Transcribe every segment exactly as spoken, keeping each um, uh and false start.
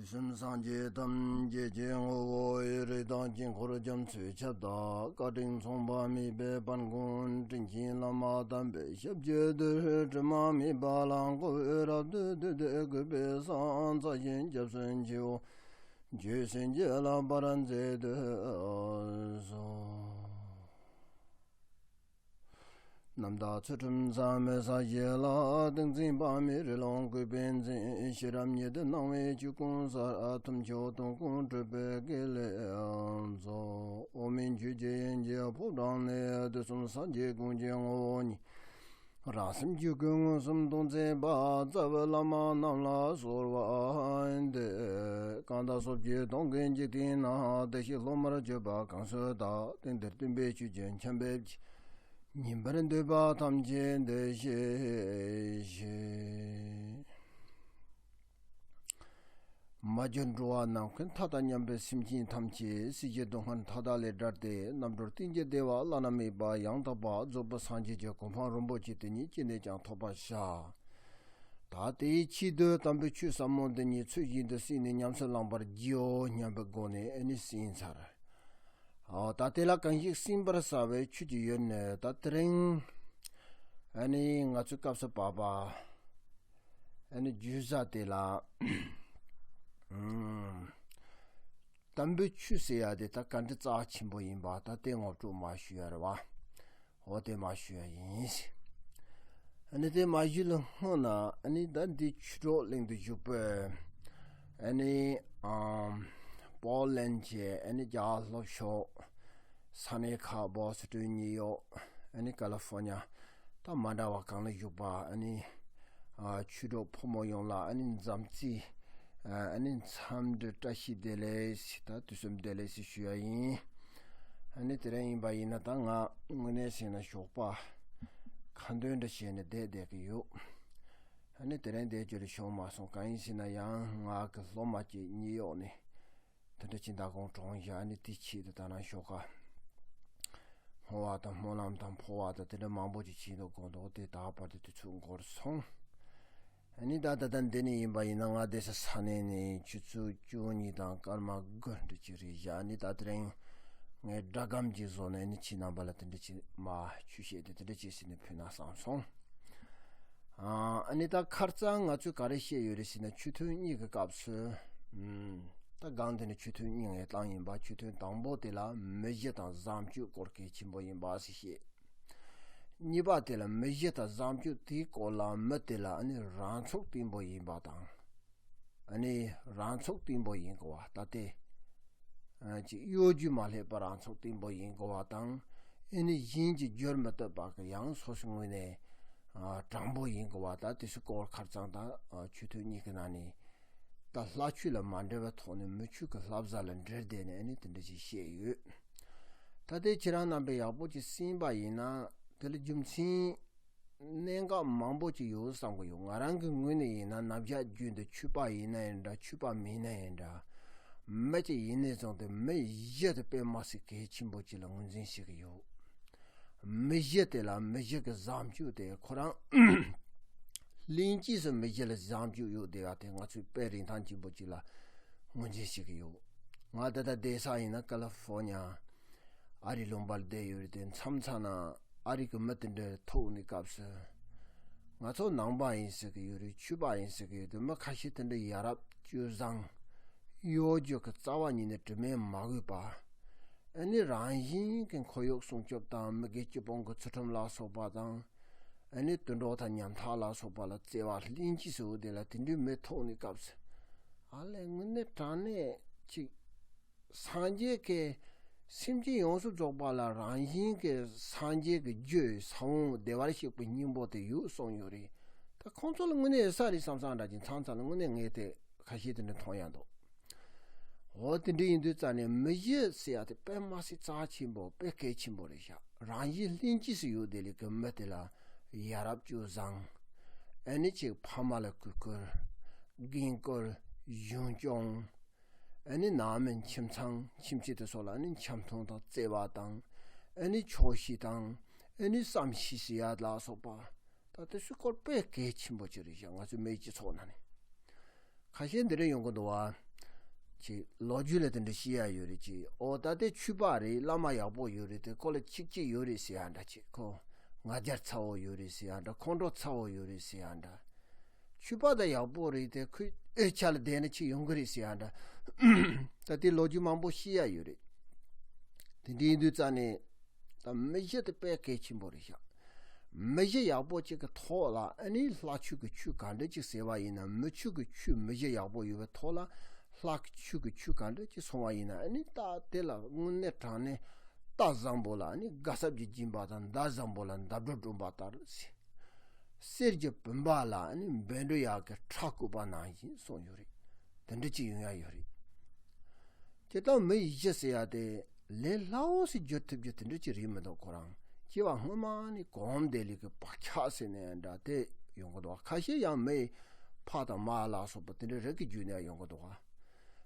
དུས་གསུམ་སངས་རྒྱས་ཐམས་ཅད་ཀྱི་ངོ་བོ་ཡི། རིགས་དང་དཀྱིལ་འཁོར་རྒྱ་མཚོའི་ཁྱབ་བདག་བཀའ་དྲིན་མཚུངས་པ་མེད་པའི་དཔལ་མགོན་དྲིན་ཅན་བླ་མ་དམ་པའི་ཞབས་ཀྱི་རྡུལ་དྲི་མ་མེད་པ་ལ་འཁོར་བའི་རབ་ཏུ་བཏུད་དེ་གུས་པས་ཕྱག་འཚལ་ཞིང་སྐྱབས་སུ་མཆིའོ། རྗེས་སུ་མཇལ་ལ་བར་མཛད་དུ་གསོལ། རྣམ་དག་ཚུལ་ཁྲིམས་བཟང་མོའི་ས་གཞི་ལ། ཏིང་འཛིན་དཔག་མེད་རི་ཀླུང་བཀོད་པས་མཛེས། ཤེས་རབ་ཉི་ཟླ་སྣང་བས་ཆོས་ཀུན་གསལ། ཐུབ་མཆོག་དོན་ཀུན་གྲུབ་པའི་དཀྱིལ་ལས་རྫོགས། འོག་མིན་ཆོས་ཀྱི་དབྱིངས་ཀྱི་ཕོ་བྲང་ནས། དུས་གསུམ་སངས་རྒྱས་ཀུན་གྱི་ངོ་བོ་ཉིད། རང་སེམས་རྒྱུད་ཀུན་མངོན་སུམ་སྟོང་མཛད་པ། རྩ་བའི་བླ་མ་རྣམས་ལ་གསོལ་བ་འདེབས། གང་དག་སོགས་ཀྱི་དོན་ཀུན་འཇིག་རྟེན་ན། བདེ་གཤེགས་སློབ་མར་གྱུར་པ་གང་སུ་དག། དེང་འདིར་སྟོན་པའི་ཆོས་ཀྱི་ཁྱབ་པའི་ཕྱིར། ཉན་པར་འདོད་པ་ཐམས་ཅད་འདིར་གཤེགས་ཤིག། མ་གྱུར་འགྲོ་བ་ནམ་མཁའི་མཐའ་དང་མཉམ་པའི་སེམས་ཅན་ཐམས་ཅད་སྲིད་ཞིའི་སྡུག་བསྔལ་མཐའ་དག་ལས་བསྒྲལ་ཏེ། རྣམ་གྲོལ་གཏན་གྱི་བདེ་བ་བླ་ན་མེད་པ་ཡང་དག་པ་རྫོགས་པའི་སངས་རྒྱས་ཀྱི་གོ་འཕང་རིན་པོ་ཆེ་དེ་ཉིད་ཅི་ནས་ཀྱང་ཐོབ་པར་བྱ། ད་དེའི་ཆེད་དུ་དམ་པའི་ཆོས་ཟབ་མོ་འདི་ཉིད་ཚུལ་བཞིན་དུ་གསན་ནས་ཉམས་སུ་བླང་བར་བགྱིའོ་སྙམ་པའི་སྒོ་ནས་ཨ་ནི་གསན་ཚར། ཨོ་ད་དེ་ལ་གང་ཞིག་གསན་པར་བྱ་བའི་ཆོས་ཀྱི་ཡུལ་ནི། ད་དེ་རིང་ཨ་ནི་ང་ཚོའི་སྐབས་སུ་བབ་པ་ཨ་ནི་བརྗོད་བྱ་དེ་ལ་ཨུམ། དམ་པའི་ཆོས་ཟེར་ཡ་དེ་ད་ག་འདྲ་རྩ་ཆེན་པོ་ཡིན་པ་ད་དེ་ངོ་སྤྲོད་མ་ཞུ་ཡ་རེད་བ། འོ་དེ་མ་ཞུ་ཡ་ཡིན། ཨ་ནི་དེ་མ་ཞུ་ལ་སྔོན་ན་ཨ་ནི་ད་འདི་ཆོས་གྲོགས་གླིང་དུ་བཞུགས་པའི་ཨ་ནི་ཨམ་པོ་ལན་གྱི་ཨ་ནི་རྒྱ་གར་ལྷོ་ཕྱོགས་ས་གནས་ཁག་བོ་སི་ཊོན་ནིའུ་ཡོག་ཨ་ནི་ཀ་ལི་ཧྥོ་ནི་ཡ་ད་མ་འདྲ་བ་གང་ལ་བཞུགས་པ་ཨ་ནི་ཨ་ཆོས་གྲོགས་ཕོ་མོ་ཡོངས་ལ་ཨ་ནི་འཛམ་རྩིས་ཨ་ནི་འཚམས་འདྲི་བཀྲ་ཤིས་བདེ་ལེགས་ད་དུས་གསུམ་བདེ་ལེགས་ཞུ་ཡ་ཡིན། ཨ་ནི་དེ་རིང་ཡིན་པ་ཡིན་ན་ད་ང་དངོས་གནས་བྱས་ན་ཞོགས་པ་ཁ་འདོན་འདྲ་བྱས་ནས་བསྡད་བསྡད་ཀྱི་ཡོད། ཨ་ནི་དེ་རིང་བསྡད་རྒྱུ་རེ་བྱུང་མ་སོང་། གང་ཡིན་ཟེར་ན་ཡང་ང་གི་སློབ་མ་གཅིག་ནིའུ་ཡོག་ནས་དེ་འདྲ་ཅིག་མདང་དགོང་གྲོངས་བཞག་ཨ་ནི་དེ་ཆེད་དུ་ད་ནང་ཞོགས་ཀ་སྨོན་བ་དང་སྨོན་ལམ་དང་འཕོ་བ་དང་དེ་འདྲ་མང་པོ་ཅིག་བྱས་འདུག་དགོངས་འདུག་དེ་ད་བར་དུ་དུས་ཚོད་འགོར་སོང་། ཨ་ནི་ད་ད་ལྟ་འདི་ནས་ཡིན་པ་ཡིན་ན་ང་བསྡད་ས་ས་གནས་ནས་ཆུ་ཚོད་བཅུ་གཉིས་དང་སྐར་མ་དགུ་འདྲ་ཅིག་རེད་བཞག་ཨ་ནི་ད་དེ་རིང་ངས་སྒྲ་སྒམ་ཅིག་བཟོས་ནས་ཨ་ནི་ཁྱེད་རྣམ་པ་ལ་དེ་འདྲ་ཅིག་མ་ཆོས་བཤད་དེ་དེ་འདྲ་ཅིག་ཟེར་ནས་ཕུལ་ན་བསམ་སོང་། ཨ་ནི་ད་ཁ་རྩང་ང་ཚོས་ག་རེ་བཤད་ཡོད་རེད་ཟེར་ན་ཆོས་ཐུན་གཉིས་ཀྱི་སྐབས་སུ་ཨུམ། ད་སྒང་དེ་ནས་ཆོས་ཐུན་གཉིས་ངས་བཏང་ཡིན་པ་ཆོས་ཐུན་དང་པོ་དེ་ལ་མི་གཞི་དང་བཟང་སྤྱོད་སྐོར་གལ་ཆེན་པོ་ཡིན་པ་ཞིག་བཤད། གཉིས་པ་དེ་ལ་མི་གཞི་དང་བཟང་སྤྱོད་དེའི་སྐོར་ལ་མི་དེ་ལ་ཨ་ནི་རང་ཚུགས་བརྟན་པོ་ཡིན་པ་དང་། ཨ་ནི་རང་ཚུགས་བརྟན་པོ་ཡིན་དགོས་པ་ད་ལྟའི་ཅིག་གཡོ་སྒྱུ་མ་སླེབས་པར་རང་ཚུགས་བརྟན་པོ་ཡིན་དགོས་པ་དང་། ཨ་ནི་གཞན་གྱིས་བསྒྱུར་མི་ཐུབ་པ་གི་ཡང་སོ་སོའི་ངོས་ནས་དྲང་པོ་ཡིན་དགོས་པ་ད་དེ་ཚོའི་སྐོར་ཁ་རྩང་དང་ཆོས་ཐུན་གཉིས་ཀྱི་ནང་ནས། ད་ལྷ་ཆོས་ལ་མ་འབྲེལ་བའི་ཐོག་ནས་མི་ཆོས་ཀྱི་བསླབ་བྱ་ལ་འབྲེལ་བསྡད་ནས་ཨ་ནི་དེ་འདྲ་ཞིག་བཤད་ཡོད། ད་ལྟའི་ཁྱེད་རང་རྣམ་པས་ཡག་པོ་ཅིག་གསན་པ་ཡིན་ན་དེ་ལ་རྒྱུ་མཚན་གནད་འགག་མང་པོ་ཅིག་ཡོད་བསམ་གྱི་ཡོད། ང་རང་གི་ངོས་ནས་ཡིན་ན་ནམ་ཞག་རྒྱུན་དུ་ཆོས་པ་ཡིན་ན་ཡང་འདྲ་ཆོས་པ་མིན་ན་ཡང་འདྲ་མི་ཅིག་ཡིན་ནས་བཟུང་སྟེ་མི་གཞི་དེ་དཔེ་མ་སྲིད་གལ་ཆེན་པོ་ཅིག་ལ་ངོས་འཛིན་བྱེད་ཀྱི་ཡོད། མི་གཞི་དེ་ལ་མི་གཞི་གི་བཟང་སྤྱོད་དེ་ཁོ་རང་ལྷན་སྐྱེས་སུ་མི་གཞི་ལ་བཟང་སྤྱོད་ཡོད་བསྡད་པ་དེ་ང་ཚོས་དཔེ་རིན་ཐང་ཆེན་པོ་ཅིག་ལ་ངོས་འཛིན་བྱེད་ཀྱི་ཡོད། ང་ད་ལྟ་བསྡད་ས་ཡིན་ན་ཀ་ལི་ཧྥོ་ནི་ཡ་ཨ་རི་ལུང་པར་བསྡད་ཡོད་རེད་དེ་མཚམས་མཚམས་ན་ཨ་རི་གི་མི་དེ་འདྲ་ཐུག་ནས་སྐབས་སུ་ང་ཚོ་ནང་པ་ཡིན་ཟེར་གི་ཡོད་རེད། ཆོས་པ་ཡིན་ཟེར་གི་ཡོད་དེ་མི་ཁ་ཤས་དེ་འདྲ་ཡ་རབས་སྤྱོད་བཟང་གཡོ་སྒྱུ་གི་རྩ་བ་ཉིད་ནས་དྲི་མས་མ་གོས་པ། ཨ་ནི་རང་བཞིན་གྱི་ཁོར་ཡུག་སྲུང་སྐྱོབ་དང་མི་དགེ་བཅུ་སྤོང་གི་ཚུལ་ཁྲིམས་ལ་སོགས་པ་དང་། ཨ་ནི་དུད་འགྲོ་དང་ཉམ་ཐག་ལ་སོགས་པ་ལ་བརྩེ་བ་ལྷན་སྐྱེས་སུ་དེ་ལ་དེ་འདྲའི་མི་ཐུག་ནས་སྐབས་སུ། ཨ་ལས་དངོས་གནས་དྲང་གནས་ཅིག་སངས་རྒྱས་ཀྱི་སེམས་ཅན་ཡོངས་སུ་རྫོགས་པ་ལ་རང་བཞིན་གྱི་སངས་རྒྱས་ཀྱི་རྒྱུ་ས་བོན་བདེ་བར་གཤེགས་པའི་སྙིང་པོ་དེ་ཡོད་གསུངས་ཡོད་རེད། ད་ཁོང་ཚོ་ལ་དངོས་གནས་ཡོད་ས་རེད་བསམ་བསམ་འདྲ་ཅིག་མཚམས་མཚམས་ལ་དངོས་གནས་ངས་དེ་ཁ་ཤས་དེ་འདྲ་མཐོང་ཡ་འདུག་འོ་དེ་འདྲ་ཡིན་དུས་རྩ་ནས་མི་གཞི་ཟེར་ཡ་དེ་དཔེ་མ་སྲིད་རྩ་ཆེན་པོ་དཔེ་གལ་ཆེན་པོ་རེད་ཤག་རང་བཞིན་ལྷན་སྐྱེས་སུ་ཡོད་དེ་ལས་ཀྱི་མི་དེ་ལ་ཡ་རབས་སྤྱོད་བཟང་། ཨ་ནི་ཅིག་ཕ་མ་ལ་གུས་བཀུར། རྒན་བཀུར། གཞུང་སྐྱོང་། ཨ་ནི་ནང་མི་ཁྱིམ་ཚང་ཁྱིམ་མཚེས་དེ་སོགས་ལ་ཨ་ནི་འཆམ་མཐུན་དང་བརྩེ་བ་དང་། ཨ་ནི་ཆོག་ཤེས་དང་། ཨ་ནི་བསམ་ཤེས་ཟེར་ཡ་ལ་སོགས་པ། ད་དེ་ཚོའི་སྐོར་དཔེ་གལ་ཆེན་པོ་ཅིག་རེད་ཤག་ང་ཚོའི་མིའི་སྤྱི་ཚོགས་ནང་ནས། ཁ་ཤས་འདི་འདྲ་ཡོང་གི་འདུག་བ། ཅིག་ལོ་རྒྱུས་ལ་དེ་འདྲ་བཤད་ཡ་ཡོད་རེད། ཅིག་ཨོ་ད་དེ་ཆོས་པ་རེད། བླ་མ་ཡག་པོ་ཡོད་རེད། དེ་ཁོ་ལ་ཆིག་ཆིག་ཡོད་རེད་ཟེར་ཡ་འདྲ། ཅིག་ཁོ་ང་རྒྱལ་ཚ་བོ་ཡོད་རེད་ཟེར་ཡ་འདྲ། ཁོང་ཁྲོ་ཚ་བོ་ཡོད་རེད་ཟེར་ཡ་འདྲ། ཆོས་པ་ད་ཡག་པོ་རེད། དེ་ཁོའི་འོས་ཆ་ལ་བསྡད་ན་ཅིག་ཡོང་གི་རེད་ཟེར་ཡ་འདྲ། ད་དེ་ལོ་རྒྱུས་མང་པོ་བཤད་ཡ་ཡོད་རེད། དེ་འདྲ་ཡིན་དུས་ཙང་ནས་ད་མི་གཞི་དེ་དཔེ་གལ་ཆེན་པོ་རེད་ཤག་མི་གཞི་ཡག་པོ་ཅིག་གི་ཐོག་ལ་ཨ་ནི་ལྷ་ཆོས་ཀྱི་ཆོས་ག་འདྲ་ཅིག་ཟེར་བ་ཡིན་ན། མི་ཆོས་ཀྱི་ཆོས་མི་གཞི་ཡག་པོ་ཡོད་པའི་ཐོག་ལ་ལྷ་ཆོས་ཀྱི་ཆོས་ག་འདྲ་ཅིག་སོང་བ་ཡིན་ན། ཨ་ནི་ད་དེ་ལ་དངོས་གནས་དྲང་གནས་རྟ་བཟང་པོ་ལ་ཨ་ནི་སྒ་སྲབ་ཀྱིས་འཇིམ་པ་དང་། མདའ་བཟང་པོ་ལ་མདའ་སྒྲོ་སྒྲོན་པ་ལྟར། གསེར་གྱི་བུམ་པ་ལ་ཨ་ནི་བཻ་ཌཱུརྱ་གི་ཁྲ་བཀོད་པ་ནང་བཞིན་གསུངས་ཡོད་རེད། དེ་འདྲ་ཅིག་ཡོང་ཡ་ཡོད་རེད། དེ་ལྟར་མི་ཡི་གཞི་ཟེར་ཡ་དེ་ལས་སླ་བོ་ཞིག་བསྒྱུར་ཐུབ་རྒྱུ་དེ་འདྲ་ཅིག་རེད་མི་འདུག་ཁོ་རང་སྐྱེ་བ་སྔོན་མ་ནས་གོམས་བསྡད་ལས་ཀྱི་བག་ཆགས་ཟེར་ནས་འདྲ་དེ་ཡོང་གི་འདུག་ཁ་ཤས་ཡང་མི་ཡི་ཕ་དང་མ་ལ་སོགས་པ་དེ་འདྲ་རིགས་ཀྱི་བརྒྱུད་ནས་ཡོང་གི་འདུག་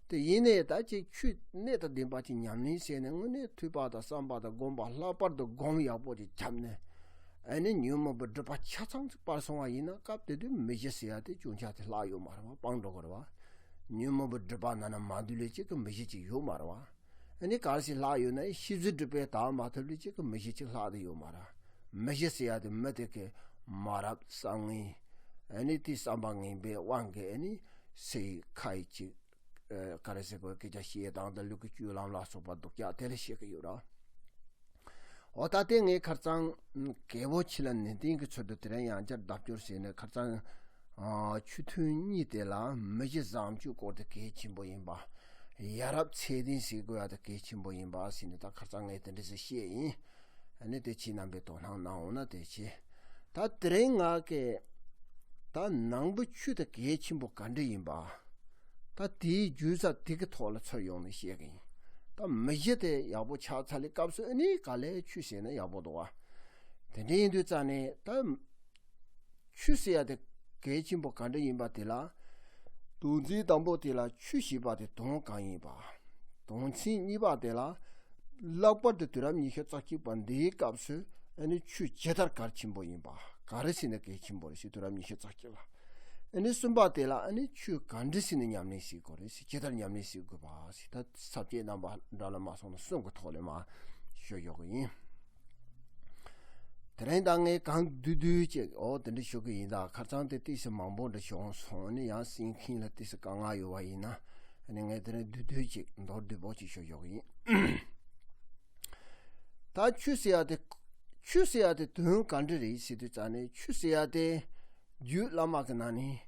དེ་ཡིན་ནའི་ད་ཅིག་ཆོས་གནད་དང་ལྡན་པ་ཅིག་ཉམས་ལེན་བྱས་ནས། དངོས་གནས་ཐོས་པ་དང་བསམ་པ་དང་སྒོམ་པ་ལྷག་པར་དུ་སྒོམ་ཡག་པོ་ཅིག་བརྒྱབ་ནས། ཨ་ནི་ཉོན་མོངས་པའི་སྒྲིབ་པ་ཆ་ཚང་ཅིག་སྤར་སོང་བ་ཡིན་ན། སྐབས་དེ་དུས་མི་གཞི་ཟེར་ཡ་དེ་ཅུང་ཆ་དེ་ལྷག་ཡོད་མ་རེད་བ། སྤངས་འགྲོ་གི་རེད་བ། ཉོན་མོངས་པའི་སྒྲིབ་པ་ནང་ན་མ་འདུས་ལས་ཅིག་གི་མི་གཞི་ཅིག་ཡོད་མ་རེད་བ། ཨ་ནི་གལ་སྲིད་ལྷག་ཡོད་ན་ཡང་ཤེས་བཟོད་སྒྲིབ་པས་དག་མ་ཐུབ་ལས་ཅིག་གི་མི་གཞི་ཅིག་ལྷག་དེ་ཡོད་མ་རེད། མི་གཞི་ཟེར་ཡ་དེ་མི་དེ་གི་མ་རབས་བསམ་ངན། ཨ་ནི་དེའི་བསམ་པ་ངན་པའི་དབང་གིས་ཨ་ནི་སའི་ཁའི་ཅིག་ཨ་ག་རེ་ཟེར་དགོས། སྐད་ཆ་བཤད་སྟངས་དང་ལུས་ཀྱི་སྤྱོད་ལམ་ལ་སོགས་པ་སྡུག་ཅག་དེ་ལ་བཤད་ཀྱི་ཡོད་ར། འོ་ད་དེ་ངས་ཁར་ཚང་རྒད་པོ་ཆེ་ལ་ནན་ཏན་གྱི་ཚུལ་དུ་དེ་རིང་ཡང་བསྐྱར་ལྡབ་སྐྱོར་བྱས་ནས། ཁར་ཚང་ཨ་ཆོས་ཐུན་གཉིས་དེ་ལ་མི་གཞི་བཟང་སྤྱོད་སྐོར་དེ་གལ་ཆེན་པོ་ཡིན་པ། ཡ་རབས་ཚད་ལྡན་ཟེར་དགོས་ཡ་དེ་གལ་ཆེན་པོ་ཡིན་པ་ཟེར་ནས། ད་ཁར་ཚང་ངས་དེ་འདྲ་ཟེར་བཤད་ཡིན། ཨ་ནི་དེ་ཁྱེད་རྣམ་པས་དོ་སྣང་གནང་འོང་ན་དེ་བྱེད། ད་དེ་རིང་ང་གིས་ད་ནང་པའི་ཆོས་དེ་གལ་ཆེན་པོ་ག་འདྲ་ཡིན་པ། ད་དེའི་རྒྱུ་ས་དེ་གི་ཐོག་ལ་ཚུར་ཡོང་ནས་བཤད་གི་ཡིན། ད་མི་གཞི་དེ་ཡག་པོ་ཆགས་ཚར་ལས་སྐབས་སུ་ཨ་ནི་ག་ལེར་ཆོས་བྱས་ན་ཡག་པོ་འདུག་བ། དེ་འདྲ་ཡིན་དུས་ཙང་ནས་ད་ཆོས་ཟེར་ཡ་དེ་གལ་ཆེན་པོ་ག་འདྲ་ཡིན་པ་དེ་ལ། དོན་ཚན་དང་པོ་དེ་ལ་ཆོས་ཞེས་པ་དེ་དོན་གང་ཡིན་པ། དོན་ཚན་གཉིས་པ་དེ་ལ་ལྷག་པར་དུ་དུས་རབས་ཉི་ཤུ་རྩ་གཅིག་པ་འདིའི་སྐབས་སུ་ཨ་ནི་ཆོས་ཇི་ལྟར་གལ་ཆེན་པོ་ཡིན་པ། ག་རེ་བྱས་ནས་གལ་ཆེན་པོ་རེད་ཟེར། དུས་རབས་ཉི་ཤུ་རྩ་གཅིག་ལ། ཨ་ནི་གསུམ་པ་དེ་ལ་ཨ་ནི་ཆོས་ག་འདྲ་བྱས་ནས་ཉམས་ལེན་བྱེད་དགོས་རེད་ཟེར། ཇི་ལྟར་ཉམས་ལེན་བྱེད་དགོས་པ་ཟེར། ད་ས་བཅད་རྣམ་པ་འདྲ་ལ་མ་སོང་ན་གསུམ་གྱི་ཐོག་ལ་མར་ཞུ་ཡོང་གི་ཡིན། དེ་རིང་ད་ངས་གང་བསྡུས་བསྡུས་ཅིག་འོ་དེ་འདྲ་ཞུ་གི་ཡིན། ད་ཁ་སང་དེ་ཏོག་ཙམ་མང་པོ་འདྲ་བྱུང་སོང་ནས། ཡང་གསན་མཁན་ལ་ཏོག་ཙམ་དཀའ་ངལ་ཡོད་པ་ཡིན་ན། ཨ་ནི་ངས་དེ་རིང་བསྡུས་བསྡུས་ཅིག་མདོར་བསྡུས་པོ་ཅིག་ཞུ་ཡོང་གི་ཡིན། ད་ཆོས་ཟེར་ཡ་དེ། ཆོས་ཟེར་ཡ་དེ་དོན་ག་འདྲ་རེད་ཟེར་དུས་ཙང་ནས། ཆོས་ཟེར་ཡ་དེ་རྒྱུད་བླ་མ་གི་ནང་ནས།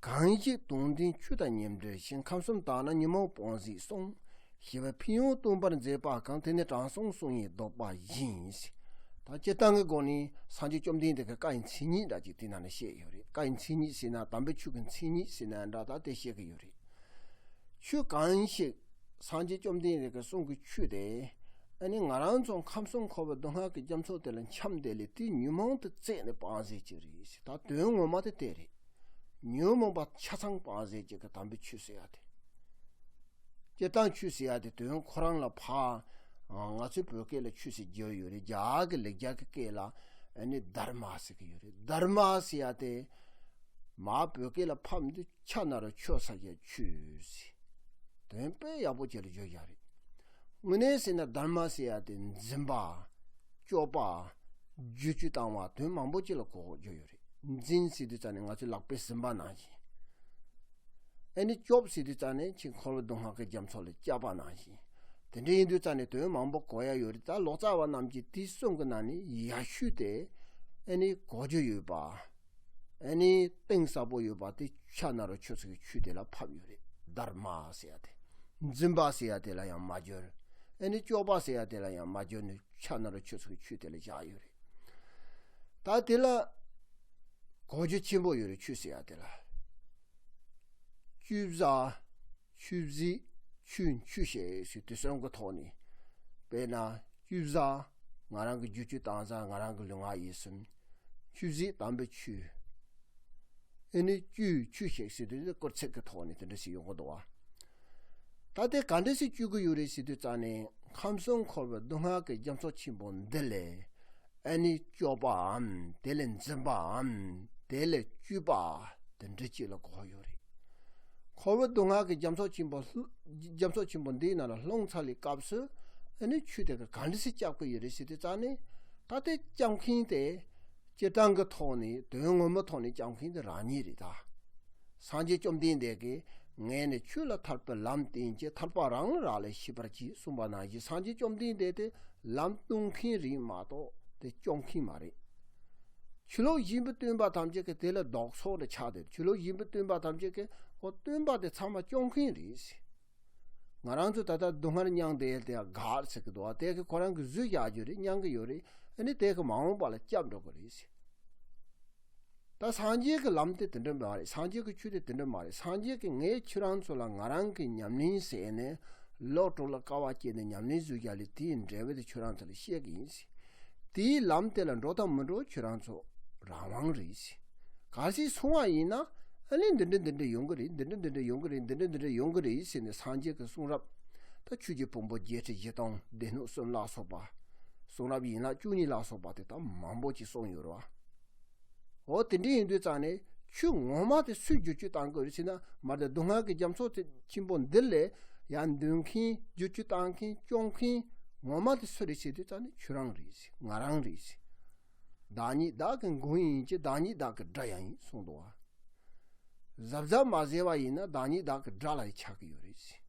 གང་ཞིག་དོན་ལྡན་ཆོས་དང་ཉེར་འབྲེལ་ཞིང་། ཁམས་གསུམ་དག་ན་ཉོན་མོངས་སྤོང་ཟད་གསུངས། ཞེས་པའི་ཕན་ཡོན་སྟོན་པར་མཛད་པ་གང་། དེ་ནི་དྲང་སྲོང་གསུང་ཡིན་བཟློག་པ་བཞིན། ད་སྤྱིར་བཏང་གི་སྒོ་ནས་སངས་རྒྱས་བཅོམ་ལྡན་འདས་ཀྱི་བཀའ་ཡི་མཚན་ཉིད་འདྲ་ཅིག་དེ་ནང་ནས་བཤད་ཡོད་རེད། བཀའ་ཡི་མཚན་ཉིད་ཟེར་ན། དམ་པའི་ཆོས་ཀྱི་མཚན་ཉིད་ཟེར་ན་འདྲ། ད་དེ་བཤད་ཀྱི་ཡོད་རེད། ཆོས་གང་ཞིག་སངས་རྒྱས་བཅོམ་ལྡན་འདས་ཀྱི་གསུང་གི་ཆོས་དེ། ཨ་ནི་ང་རང་ཚོ་ཁམས་གསུམ་འཁོར་བའི་སྡུག་བསྔལ་གྱི་རྒྱ་མཚོ་དེ་ལ་འཁྱམས་བསྡད་ལས་དེའི་ཉོན་མོངས་དེ་རྩད་ནས་སྤང་ཟད་ཅིག་རེད་ཟེར། ད་དོན་ངོ་མ་དེ་དེ་རེད། ཉོན་མོངས་པ་ཆ་ཚང་སྤང་ཟད་ཅིག་གི་དམ་པའི་ཆོས་ཟེར་ཡ་དེ། སྤྱིར་བཏང་ཆོས་ཟེར་ཡ་དེ་དོན་ཁོ་རང་ལ་ཕར་ང་ཚོའི་བོད་སྐད་ལ་ཆོས་ཟེར་བརྗོད་ཡོད་རེད། རྒྱ་གར་གྱི་ལེགས་སྦྱར་གྱི་སྐད་ལ་ཨ་ནི་དྷརྨ་ཟེར་གྱི་ཡོད་རེད། དྷརྨ་ཟེར་ཡ་དེ་མར་བོད་སྐད་ལ་ཕབ་དུས་ཕྱག་ན་རུ་ཆོས་ཟེར་ཡ་ཆོས་ཟེར། དོན་དཔེ་ཡག་པོ་བྱས་ལ་བརྗོད་ཡ་རེད། དངོས་གནས་ཟེར་ན་དྷརྨ་ཟེར་ཡ་དེ་འཛིན་པ། སྐྱོབ་པ། བསྒྱུར་བཅོས་བཏང་བ། དོན་མང་པོ་ཅིག་ལ་གོ་བརྗོད་ཡོད་རེད། འཛིན་ཟེར་དུས་ཙང་ནས་ང་ཚོའི་ལག་པས་ཟིན་པ་ནང་བཞིན། ཨ་ནི་སྐྱོབ་ཟེར་དུས་ཙང་ནས་ཁྱེད་འཁོར་བའི་སྡུག་བསྔལ་གྱི་རྒྱ་མཚོ་ལས་བསྐྱབས་པ་ནང་བཞིན། དེ་འདྲ་ཡིན་དུས་ཙང་ནས་དོན་མང་པོ་གོ་ཡ་ཡོད་རེད། ད་ལོ་ཙཱ་བ་རྣམས་ཀྱིས་དེ་གསུམ་གྱི་ནང་ནས་ཡག་ཤོས་དེ་ཨ་ནི་གོ་རྒྱུ་ཡོད་པ། ཨ་ནི་གཏིང་ཟབ་པོ་ཡོད་པ་དེ་ཕྱག་ན་རུ་ཆོས་ཟེར་གྱི་ཆོས་དེ་ལ་ཕབ་ཡོད་རེད། དྷརྨ་ཟེར་ཡ་དེ། འཛིན་པ་ཟེར་ཡ་དེ་ལ་ཡང་མ་བསྒྱུར། ཨ་ནི་སྐྱོབ་པ་ཟེར་ཡ་དེ་ལ་ཡང་མ་བསྒྱུར་ནས་ཕྱག་ན་རུ་ཆོས་ཟེར་གྱི་ཆོས་དེ་ལ་བཞག་ཡོད་རེད། ད་དེ་ལ་གོ་རྒྱུ་ཆེན་པོ་ཡོད་རེད། ཆོས་ཟེར་ཡ་དེ་ལ། བཅུ་བཟང་། ཆོས་གཟིགས། ཆོས་འཆོས་ཞེས་ཟེར་དུས་གསུམ་གྱི་ཐོག་ནས། དཔེར་ན་བཅུ་བཟང་། ང་རང་གི་བསྒྱུར་བཅོས་བཏང་བཟང་། ང་རང་གི་ལུས་ངག་ཡིད་གསུམ། ཆོས་གཟིགས། དམ་པའི་ཆོས། ཨ་ནི་བཅུ་འཆོས་ཞེས་ཟེར་དུས་སྐོར་ཚིག་གི་ཐོག་ནས་དེ་འདྲ་ཞིག་ཡོང་གི་འདུག་བ། ད་དེ་ག་འདྲ་ཞིག་བཅོས་ཀྱི་ཡོད་རེད་ཟེར་དུས་ཙང་ནས། ཁམས་གསུམ་འཁོར་བའི་སྡུག་བསྔལ་གྱི་རྒྱ་མཚོ་ཆེན་པོ་འདི་ལས་ཨ་ནི་སྐྱོབ་པའམ། དེ་ལས་འཛིན་པའམ། དེ་ལས་བཅོས་པ་དེ་འདྲ་ཅིག་ལ་གོ་ཡོད་རེད། འཁོར་བའི་སྡུག་བསྔལ་གྱི་རྒྱ་མཚོ་ཆེན་པོ་ལྷུ་རྒྱ་མཚོ་ཆེན་པོ་འདིའི་ནང་ལ་ལྷུང་ཚར་བའི་སྐབས་སུ་ཨ་ནི་ཆུ་དེ་ག་ག་འདྲ་སེ་རྐྱབ་ཀྱི་ཡོད་རེད་ཟེར་དུས་ཙང་ནས། ད་ལྟའི་རྐྱབ་མཁན་དེ་སྤྱིར་བཏང་གི་ཐོག་ནས་དོན་ངོ་མའི་ཐོག་ནས་རྐྱབ་མཁན་དེ་རང་ཉིད་རེད་ད། སངས་རྒྱས་བཅོམ་ལྡན་འདས་ཀྱིས་ངས་ནི་ཆོས་ལ་ཐར་པའི་ལམ་བསྟན་ཅིང་ཐར་པ་རང་ལ་རག་ལས་ཤེས་པར་གྱིས་གསུངས་པ་ནང་བཞིན། སངས་རྒྱས་བཅོམ་ལྡན་འདས་དེ་ལམ་སྟོན་མཁན་རེད་མ་གཏོགས་དེ་སྐྱོང་མཁན་མ་རེད། ཆོས་ལུགས་གཞན་པའི་སྟོན་པ་ཐམས་ཅད་ཀྱིས་དེ་ལ་ལྡོག་ཕྱོགས་ནས་ཆགས་ཏེ། ཆོས་ལུགས་གཞན་པའི་སྟོན་པ་ཐམས་ཅད་ཀྱིས་འོ་སྟོན་པ་དེ་ཚང་མ་སྐྱོང་མཁན་རེད་ཟེར། ང་རང་ཚོ་ད་ལྟ་སྡུག་བསྔལ་མྱངས་བསྡད་དེ་ག་ཟེར་གི་འདུག་བ། དེ་གི་ཁོ་རང་གིས་བཟོས་བཞག་རྒྱུ་རེད། མྱངས་གི་ཡོད་རེད། ཨ་ནི་དེ་གི་མ་འོངས་པ་ལ་སྐྱབས་འགྲོ་གི་རེད་ཟེར། ད་སངས་རྒྱས་ཀྱི་ལམ་དེ་དེ་འདྲ་མ་རེད། སངས་རྒྱས་ཀྱི་ཆོས་དེ་དེ་འདྲ་མ་རེད། སངས་རྒྱས་ཀྱིས་ངས་ཁྱོད་རང་ཚོ་ལ་ང་རང་གི་ཉམས་ལེན་ཟེར་ནས་ལོ་དྲུག་ལ་དཀའ་བ་སྤྱད་ནས་ཉམས་ལེན་བཟོས་བཞག་ལས། དེའི་འབྲས་བུ་དེ་ཁྱོད་རང་ཚོ་ལ་བཤད་གི་ཡིན་ཟེར། དེའི་ལམ་དེ་ལ་འགྲོ་དང་མི་འགྲོ་ཁྱོད་རང་ཚོ་རང་དབང་རེད་ཟེར། གལ་སྲིད་སོང་བ་ཡིན་ན་ཨ་ནི་འདི་འདྲ་འདི་འདྲ་ཡོང་གི་རེད། འདི་འདྲ་འདི་འདྲ་ཡོང་གི་རེད། འདི་འདྲ་འདི་འདྲ་ཡོང་གི་རེད་ཟེར་ནས་སངས་རྒྱས་ཀྱི་གསུང་རབ། ད་ཆོས་ཀྱི་ཕུང་པོ་བརྒྱད་ཁྲི་བཞི་སྟོང་སྡེ་སྣོད་གསུམ་ལ་སོགས་པ། གསུང་རབ་ཡན་ལག་བཅུ་གཉིས་ལ་སོགས་པ་དེ་ད་མང་པོ་ཅིག་གསུངས་ཡོད་རེད་བ། འོ་དེ་འདྲ་ཡིན་དུས་ཙང་ནས་ཆོས་ངོ་མ་དེ་སུས་བསྒྱུར་བཅོས་བཏང་དགོས་རེད་ཟེར་ན། མ་གཏོགས་སྡུག་བསྔལ་གྱི་རྒྱ་མཚོ་དེ་ཆེན་པོ་འདི་ལ་ཡར་འདོན་མཁན། བསྒྱུར་བཅོས་བཏང་མཁན། སྐྱོང་མཁན་ངོ་མ་དེ་སུ་རེད་ཟེར་དུས་ཙང་ནས་ཁྱོད་རང་རེད་ཟེར། ང་རང་རེད་ཟེར། བདག་ཉིད་བདག་གི་མགོན་ཡིན་གྱི། བདག་ཉིད་བདག་གི་དགྲ་ཡང་ཡིན་གསུངས་འདུག་བ། གཟབ་གཟབ་མ་བཟས་པ་ཡིན་ན་བདག་ཉིད་བདག་གི་དགྲ་ལ་ཆགས་ཀྱི་ཡོད་རེད་ཟེར།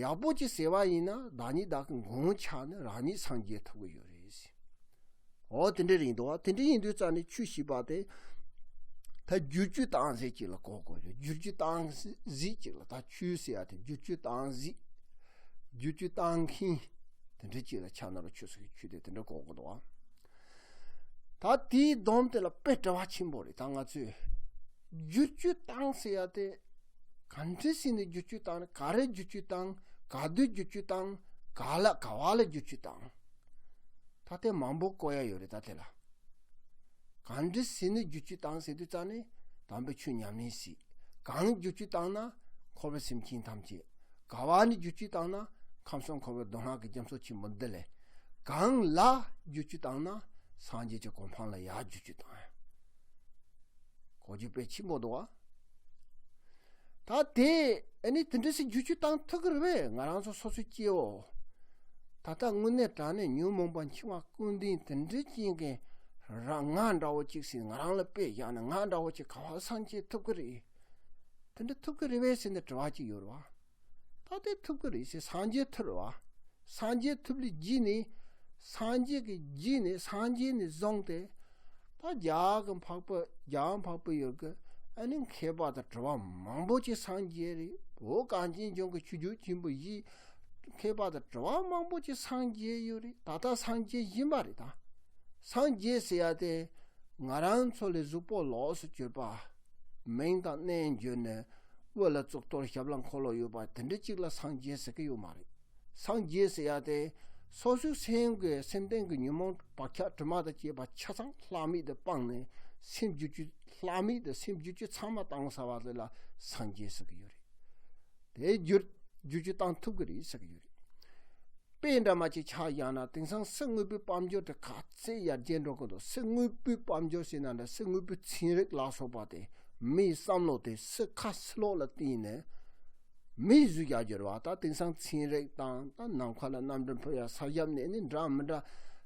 ཡག་པོ་ཅིག་བཟས་པ་ཡིན་ན་བདག་ཉིད་བདག་གི་མགོན་ཆགས་ནས་རང་ཉིད་སངས་རྒྱས་ཐུབ་ཀྱི་ཡོད་རེད་ཟེར། འོ་དེ་འདྲ་རེད་འདུག་བ། དེ་འདྲ་ཡིན་དུས་ཙང་ནས་ཆོས་ཞེས་པ་དེ་ད་བསྒྱུར་བཅོས་བཏང་ཟེར་ཅིག་ལ་གོ་དགོས་རེད། བསྒྱུར་བཅོས་བཏང་ཟེར་ཅིག་ལ། ད་ཆོས་ཟེར་ཡ་དེ་བསྒྱུར་བཅོས་བཏང་ཟེར། བསྒྱུར་བཅོས་བཏང་མཁན་དེ་འདྲ་ཅིག་ལ་ཆ་ན་རོ། ཆོས་ཟེར་གི་ཆོས་དེ་དེ་འདྲ་གོ་དགོས་འདུག་བ། ད་དེའི་སྡོམ་དེ་ལ་དཔེ་དྲི་བ་ཆེན་པོ་རེད། ད་ང་ཚོས་བསྒྱུར་བཅོས་བཏང་ཟེར་ཡ་དེ་ག་འདྲ་ཟེར་ནས་བསྒྱུར་བཅོས་བཏང་ནས། ག་རེ་བསྒྱུར་བཅོས་བཏང་། ག་དུས་བསྒྱུར་བཅོས་བཏང་། ག་ལ་ག་བ་ལ་བསྒྱུར་བཅོས་བཏང་། ད་དེ་མང་པོ་གོ་ཡ་ཡོད་རེད། ད་དེ་ལ་ག་འདྲ་ཟེར་ནས་བསྒྱུར་བཅོས་བཏང་ཟེར་དུས་ཙང་ནས་དམ་པའི་ཆོས་ཉམས་ལེན་བྱེད། གང་བསྒྱུར་བཅོས་བཏང་ན་འཁོར་བའི་སེམས་ཅན་ཐམས་ཅད། ག་བ་ནས་བསྒྱུར་བཅོས་བཏང་ན་ཁམས་གསུམ་འཁོར་བའི་སྡུག་བསྔལ་གྱི་རྒྱ་མཚོ་ཆེན་པོ་འདི་ལས། གང་ལ་བསྒྱུར་བཅོས་བཏང་ན་སངས་རྒྱས་ཀྱི་གོ་འཕང་ལ་ཡར་བསྒྱུར་བཅོས་བཏང་ཡ། གོ་རྒྱུ་དཔེ་ཆེན་པོ་འདུག་བ། ད་དེ་ཨ་ནི་དེ་འདྲ་ཞིག་བསྒྱུར་བཅོས་བཏང་ཐུབ་ཀྱི་རེད་པས། ང་རང་ཚོ་སོ་སོའི་སྐྱེ་བོ། ད་ལྟ་དངོས་གནས་དྲང་གནས་ཉོན་མོངས་པ་འཆིང་བ་ཀུན་ལྡན་དེ་འདྲ་ཅན་གྱི་ར་ང་འདྲ་བོ་ཅིག་ཟེར། ང་རང་ལ་དཔེ་བཞག་ན་ང་འདྲ་བོ་ཅིག་ག་བ་སངས་རྒྱས་ཐུབ་ཀྱི་རེད། དེ་འདྲ་ཐུབ་ཀྱི་རེད་པས་ཟེར་ནས་དྲི་བ་ཅིག་ཡོད་རེད་བ། ད་དེ་ཐུབ་ཀྱི་རེད་ཟེར། སངས་རྒྱས་ཐུབ་རེད་བ། སངས་རྒྱས་ཐུབ་ལ་རྗེས་ནས། སངས་རྒྱས་ཀྱི་རྗེས་ནས། སངས་རྒྱས་ནས་བཟུང་སྟེ། ད་རྒྱ་གར་གྱི་འཕགས་པ། རྒྱ་གར་འཕགས་པ་ཡུལ་གྱི་ཨ་ནི་མཁས་པ་དང་གྲུབ་པ་མང་པོ་ཅིག་སངས་རྒྱས་རེད། བོད་གངས་ཅན་ལྗོངས་ཀྱི་ཆོས་བརྒྱུད་ཆེན་པོ་བཞིའི་མཁས་པ་དང་གྲུབ་པ་མང་པོ་ཅིག་སངས་རྒྱས་ཡོད་རེད། ད་ལྟ་སངས་རྒྱས་བཞིན་པ་རེད་ད། སངས་རྒྱས་ཟེར་ཡ་དེ་ང་རང་ཚོ་ལས་གཟུགས་པོ་ལོགས་སུ་གྱུར་པ། མིང་དང་གནས་གྱུར་ནས་དབུ་ལ་གཙུག་ཏོར་ཞབས་ལ་འཁོར་ལོ་ཡོད་པ་དེ་འདྲ་གཅིག་ལ་སངས་རྒྱས་ཟེར་གི་ཡོད་མ་རེད། སངས་རྒྱས་ཟེར་ཡ་དེ་སོ་སོའི་སེམས་ཀྱི་སེམས་གཏིང་གི་ཉོན་མོངས་བག་ཆགས་དྲི་མ་དང་བཅས་པ་ཆ་ཚང་ལྷག་མེད་དུ་སྤངས་ནས། སེམས་བསྒྱུར་བཅོས་ལྷག་མེད་དུ་སེམས་བསྒྱུར་བཅོས་ཚང་མ་བཏང་ཚར་བ་དེ་ལ་སངས་རྒྱས་ཟེར་གི་ཡོད་རེད། དེ་བསྒྱུར་བསྒྱུར་བཅོས་བཏང་ཐུབ་གི་རེད་ཟེར་གི་ཡོད་རེད། དཔེ་འདྲ་མ་ཅིག་ཆ་བཞག་ན། དེང་སང་གསེར་དངོས་པོའི་དཔལ་འབྱོར་དེ་ག་ཚད་ཡར་རྒྱས་འགྲོ་གི་འདུག་གསེར་དངོས་པོའི་དཔལ་འབྱོར་ཟེར་ན་འདྲ། གསེར་དངོས་པོའི་ཚན་རིག་ལ་སོགས་པ་དེ་མིའི་བསམ་བློ་དེ་གསེར་ཁ་ཕྱི་ལོགས་ལ་བསྟན་ནས་མིས་བཟོས་བཞག་རྒྱུ་རེད་བ། ད་དེང་སང་ཚན་རིག་དང་། ད་ནམ་མཁའ་ལ་གནམ་གྲུ་འཕུར་ཡ། ས་ཞབས་ནས་ནི་འདྲ་མི་འདྲ།